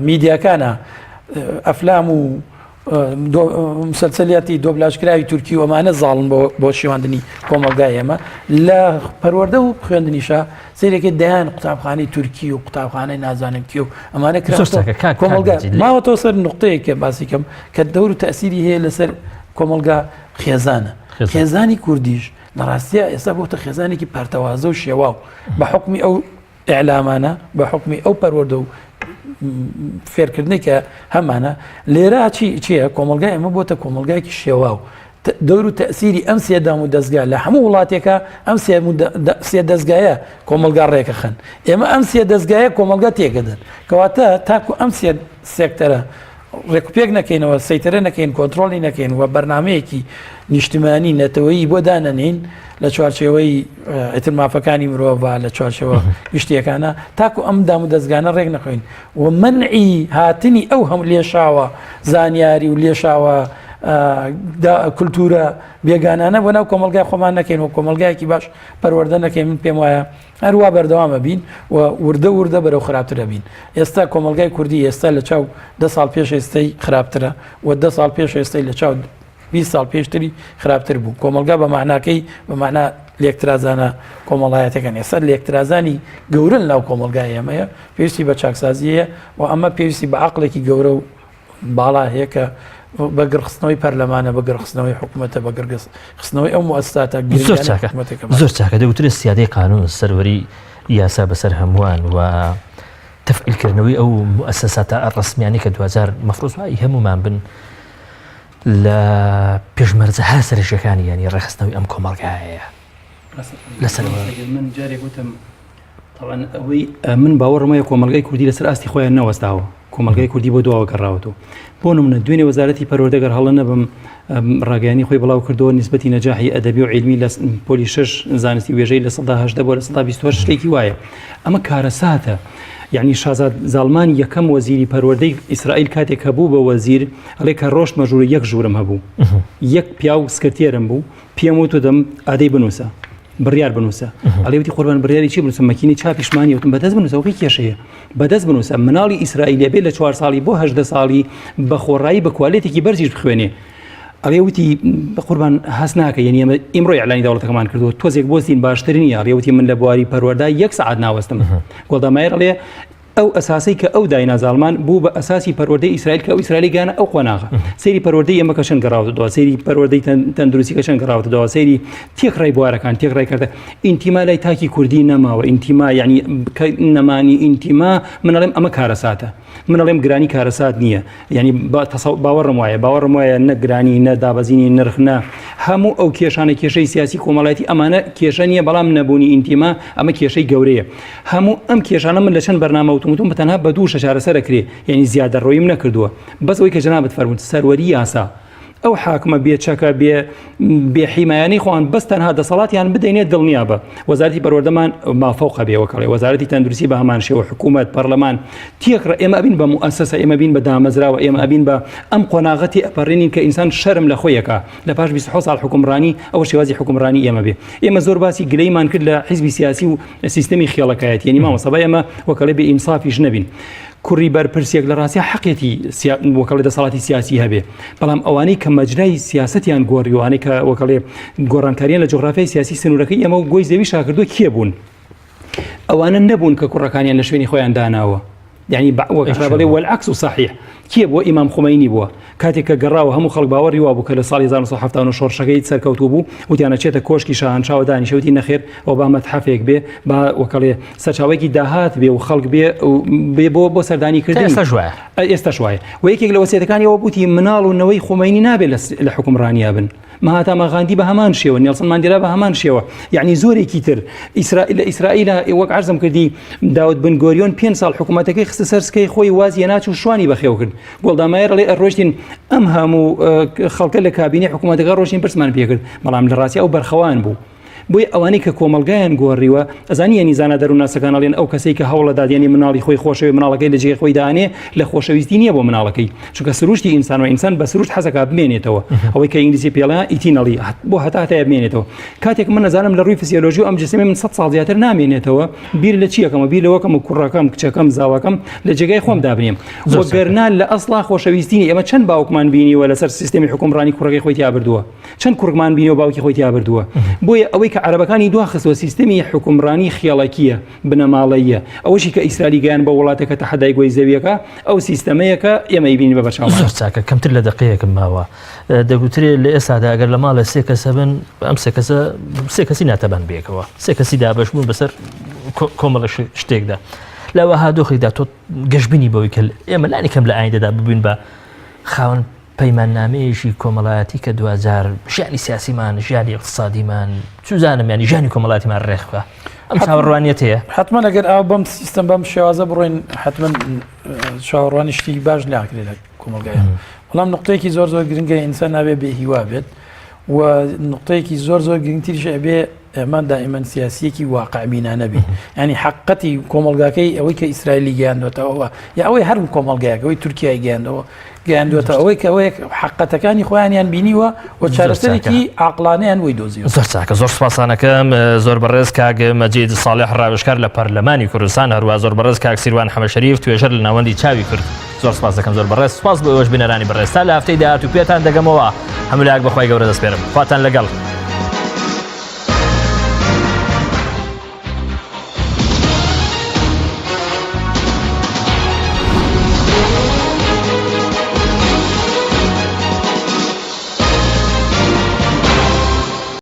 میدیاکانە ئەفلام و مسەلسەلیاتی دۆبلاژکراوی تورکی و ئەمانە زاڵن بۆ شێواندنی کۆمەڵگای ئێمە لە پەروەردە و خوێندنیشە سەیرێکی دەیان قوتابخانەی تورکی و قوتابخانەی نازانم کێ و ئەمانە کۆمەڵگا ماوەتەوە سەر نقطەیەک کە باسی کەم کە دەور و تەسیری هەیە لەسەر کۆمەڵگا خێزانە خێزانی کوردیش لە ڕاستیە ئێستا بۆتە خێزانێکی پەرتەوازە و شێواو بە حکمی ئەو ئیعلامانە بە حوکمی ئەو پەروەردە و فێرکردنەی کە هەمانە لێرە چی چییە کۆمەلگای ئەمە بۆتە کۆمەلگایکی شێواو دەور و تەسیری ئەم سێدام و دەستگا لە هەموو وڵاتێکە ئەم سێ دەستگایە کۆمەلگا ڕێکەخەن ئێمە ئەم سێ دەستگایە کۆمەلگا تێکەدەن کەواتە تاکو ئەم سێ سێکتەرە ڕێکوپێک نەکەینەوە، سەیتەرە نەکەین، کۆنترۆڵی نەکەین و بەرنامەیەکی نیشتمانی نەتەوەیی بۆ دانەنێین لە چوارچێوەی ئیتر مافەکانی مرۆڤ لە چوارچێوە گشتیەکانە تاکو ئەم دام و دەستگانە ڕێک نەخوین و منعی هاتنی ئەو هەم لێشاوە زانیاری و لێشاوە کولتورە بێگانانە بۆ ناو کۆمەلگای خۆمان نەکەین و کۆمەلگایەکی باش پەروەردە نەکەین من پێم وایە هەروا بەردەوام ئەبین و وردە وردە بەرەو خراپتر ئەبین. ئێستا کۆمەڵگای کوردی ئێستا لە چاو دە ساڵ پێش ئێستەی خراپترە و دە ساڵ پێش ئێستەی لە چاو 20 ساڵ پێشتری خراپتر بوو. کۆمەڵگا بە مەعناکەی بە مەعنا لێکترازانە کۆمەڵایەتەکان ئێستا لێکترازانی گەورە لەناو کۆمەڵگای ئێمەیە پێویستی بە چاکسازی هەیە و ئەمە پێویستی بە عەقڵێکی گەورە و باڵا هەیە کە بە گڕخستنەوەی پەرلەمانە بە گڕخستنەوەی حکوومەتە بە گڕخستنەوەی ئەو موسساتە زۆر چاکە زۆر چاکە دەوترێت سیادەی قانون سەروەری یاسا بەسەر هەمووان و تەفعیلکردنەوەی ئەو موسساتە ڕسمیانی کە دوجار مەفروض وای هەمومان بن لە پێشمەرجە هەر سەرەکیەکانی ینی ڕێخستنەوەی ئەم کۆمەڵگایە لەسەر من جارێک وتم تەوان ئەوەی من باوەڕم وایە کۆمەڵگای کوردی لەسەر ئاستی خۆیان نەوەستاوە کۆمەلگای کوردی بۆ دواوە گەڕاوەتەوە بۆ نمونە دوێنێ وەزارەتی پەروەردە گەر هەڵە نەبم ڕاگەیانی خۆی بڵاو کردەوە نسبەتی نەجاحی ئەدەبی و عیلمی لە پۆلی شش زانستی وێژەی لە سەدا هەشدە بۆ لە سەدا 28 شتێکی وایە ئەمە کارەساتە یعنی شازاد زاڵمان یەکەم وەزیری پەروەردەی ئیسرائیل کاتێک کە بوو بە وەزیر ئەڵێ کە ڕۆشت مەژوورە یەک ژوورم هەبوو یەک پیاو سکرتێرم بوو پێم وتم ئادەی بنووسە بڕیار بنووسە ئەڵێ وتی قوربان بڕیاری چی بنووسم مەکینەی چاپیشمانی وتم بەدەست بنووسە وەکەی کێشەیە بەدەست بنووسە مناڵی ئیسرائیلی بێ لە چوار ساڵی بۆ هەژدە ساڵی بە خۆڕایی بە کوالێتێکی بەرزیش بخوێنێ ئەڵێ وتی قوربان هەست ناکە یعنی ئێمە ئیمڕۆ ئیعلانی دەوڵەتەکەمان کردووە تۆزێک بۆستین باشتر نییە ئەڵێ وتی من لە بواری پەروەردە یەک سەعات ناوەستم گۆڵدا مایەر ئەڵێ ئەو ئەساسەی کە ئەو داینا زاڵمان بوو بە ئەساسی پەروەردەی ئیسرائیل کە ئەو ئیسرائیلی گەیانە ئەو قۆناغە سەیری پەروەردەی ئێمە کە چەند گەڕاوتە دوا سەیری پەروەردەی تەندروستی کە چەند گەڕاوتە دوا سەیری تێکڕای بوارەکان تێکڕای کردە ئینتیما لای تاکی کوردی نەماوە ئینتیما یعنی نەمانی ئینتیما من ئەڵێم ئەمە کارەساتە من ئەڵێم گرانی کارەسات نییە یعنی باوەڕم وایە باوەڕم وایە نە گرانی نە دابەزینی نرخ نە هەموو ئەو کێشانە کێشەی سیاسی کۆمەڵایەتی ئەمانە کێشە نییە بەڵام نەبوونی ئینتیما ئەمە کێشەی گەورەیە هەموو ئەم کێشانە من لە چەند بەرنامە وتم وتم بە تەنها بە دوو شە چارەسەر ئەکرێ یعنی زیادەڕۆییم نەکردووە بەس ئەوەی کە جەنابت فەرمووت سەروەری یاسا. ئەو حاکمە بێ چەکە بێ بێ حیمایانەی خۆیان بەس تەنها دەسەڵاتیان بدەینێ دڵنیا بە وەزارەتی پەروەردەمان مافەوقە بێ وەکەڵێ وەزارەتی تەندروستی بە هەمان شێوە حکوومەت پەرلەمان تێکڕە ئێمە ئەبین بە موئەسەسە ئێمە بین بە دامەزراوە ئێمە ئەبین بە ئەم قۆناغە تێ ئەپەڕێنین کە ئینسان شەرم لە خۆیەکە لە پاش 26 ساڵ حکومڕانی ئەوە شێوازی حکومڕانی ئێمە بێ ئێمە زۆر باسی گلەیمان کرد لە حیزبی سیاسی و سیستەمی خێڵەکایەتی یعنی مامۆستا با ئێمە وەکەڵێ بێ ئینسافیش نەبین کوڕی بەرپرسێک لە ڕاستیا حەقێتی وەکەڵێ دەسەڵاتی سیاسی هەبێ بەڵام ئەوانەی کە مەجرای سیاسەتیان گۆڕی وانەی کە وەکەڵێ گۆڕانکاریان لە جوگرافیای سیاسی سنوورەکەی ئێمە و گۆی زەوی شاکردووە کێ بوون ئەوانە نەبوون کە کوڕەکانیان لە شوێنی خۆیان داناوە یعنی بەڵێ والعکس صحیح کێ بووە ئیمام خومەینی بووە کاتێک کە گەڕاوە هەموو خەڵک باوەڕی وابوو کە لە ساڵی 1970 شۆڕشەکەی سەرکەوتوو بوو وتیان ئەچێتە کۆشکی شاهەنشاوە دانیشە وتی نەخێر ئەو با مەتحەفێک بێ با وەکەڵێ سەرچاوەیەکی داهات بێ و خەڵک بێ بێ بۆ بۆ سەردانی کردن ئێستاش وایە ئێستاش وایە و یەکێک لە وەسیەتەکانی ئەوە بووتی مناڵ و نەوەی خومەینی نابێت لە حوکمڕانیا بن مهاتاما غاندی بە هەمان شێوە نێڵسن ماندێلا بە هەمان شێوە یعنی زۆرێکی تر ئیسرائیل لە ئیسرائیل وەک عەرزم کردی داود بن گۆریۆن پێنج ساڵ حکوومەتەکەی خستە سەر سکەی خۆی وازی ناچوو شوانی بەخێو کرد گۆڵدا مایەر ئەڵێ ڕۆشتین ئەم هەموو خەڵکە لە کابینەی حکوومەتەکە ڕۆشتین پرسمان پێکرد بەڵام لە ڕاستی ئەو بەرخەوان بوو بۆیە ئەوانەی کە کۆمەڵگایان گۆڕیوە ئەزانی یعنی زانا دەروونناسەکان ئەڵێن ئەو کەسەی کە هەوڵەدات یعنی مناڵی خۆی خۆشەوێ مناڵەکەی لە جێگەی خۆی دانێ لە خۆشەویستی نییە بۆ مناڵەکەی چونکە سروشتی ئینسان و ئینسان بە سروشت حەزەکا بمێنێتەوە ئەوەی کە ئینگلیزی پێڵە eternally بۆ هەتا هەتایە بمێنێتەوە کاتێک من نەزانم لە ڕووی فسیۆلۆژی و ئەم جسمی من 100 ساڵ زیاتر نامێنێتەوە بیر لە چیەکەمە بیر لەوەکەم و کوڕەکەم کچەکەم زاواکەم لە جێگای خۆم دابنێم وەگەرنا لە ئەسڵا خۆشەویستی ئێمە چەند باوکمان بینیوە لەسەر سیستەمی حکومڕانی کوڕەکەی خۆی تیا بردووە چەند کوڕمان بینیوە باوکی خۆی تیا بردووە بۆیە ئەوەی کە عەرەبەکانی دوا خستوە سیستەمی حکومڕانی خێڵەکیە بنەماڵەیە ئەوەشی کە ئیسرائیلی گەیان بە وڵاتەکە تەحەدای گۆی زەویەکە ئەو سیستەمەیە کە ئێمە ئەیبینین بە بەرچاومان. زۆر چاکە کەمتر لە دەقەیەکم ماوە دەگوترێ لە ئێستادا ئەگەر لە ماڵێ سێ کەس هەبن ئەم سێ کەسە سێ کەسی ناتەبان بێکەوە سێ کەسی دابەش بوون بەسەر کۆمەڵە شتێکدا لە وەها دۆخێکدا تۆ گەشببینی بەوەی کە ئێمە لانی کەم لە ئایندەدا ببین بە خاوەن پەیماننامەیەکی کۆمەڵایەتی کە دواجار ژیانی سیاسیمان ژیانی اقتصادیمان چوزانم ینی ژیانی کۆمەڵاتیمان ڕێخ بکە ئەم چاوەڕوانیەت هەیە حتمما ئەگەر ئاو بەم سیستەم بەم شێوازە بڕۆین حتمما چاوەڕوانی شتی باش ناکرێت لە کۆمەڵگای بەڵام نقطەیەکی زۆر زۆر گرنگە ئینسان نابێ بێ هیوا بێت و نقطەیەکی زۆر زۆر گرنگتریش ئەبێ ئێمە دائیمەن سیاسیەکی واقعبینانە بین ینی حقەتی کۆمەلگاکەی ئەوەی کە ئیسرائیلی گەیاندوێتەوە یا ئەوەی هەر کۆمەلگایەک ئەوەی تورکیای گەیاندەوە گەیاندوێتە ئەوەی کە ئەوەیە حقەتەکانی خۆیانیان بینیوە و چارەسەرێکی عقلانیان وی دۆزی زۆر چاکە زۆر سپاسانەکەم زۆر بەڕێز کاک مەجید ساڵح ڕاوێژکار لە پەرلەمانی کوردستان هەروە زۆر بەڕێز کاک سیروان حەمەشەریف توێژەر لە ناوەندی چاوی کورد زۆر سپاس دەکەم زۆر بەڕێز سپاس بۆ ئێوەش بینەرانی بەڕێز تا لە هەفتەی داهاتوو پێتان دەگەمەوە هەموو لایەک بەخوای گەورە دەسپێرم خواتان لەگەڵ.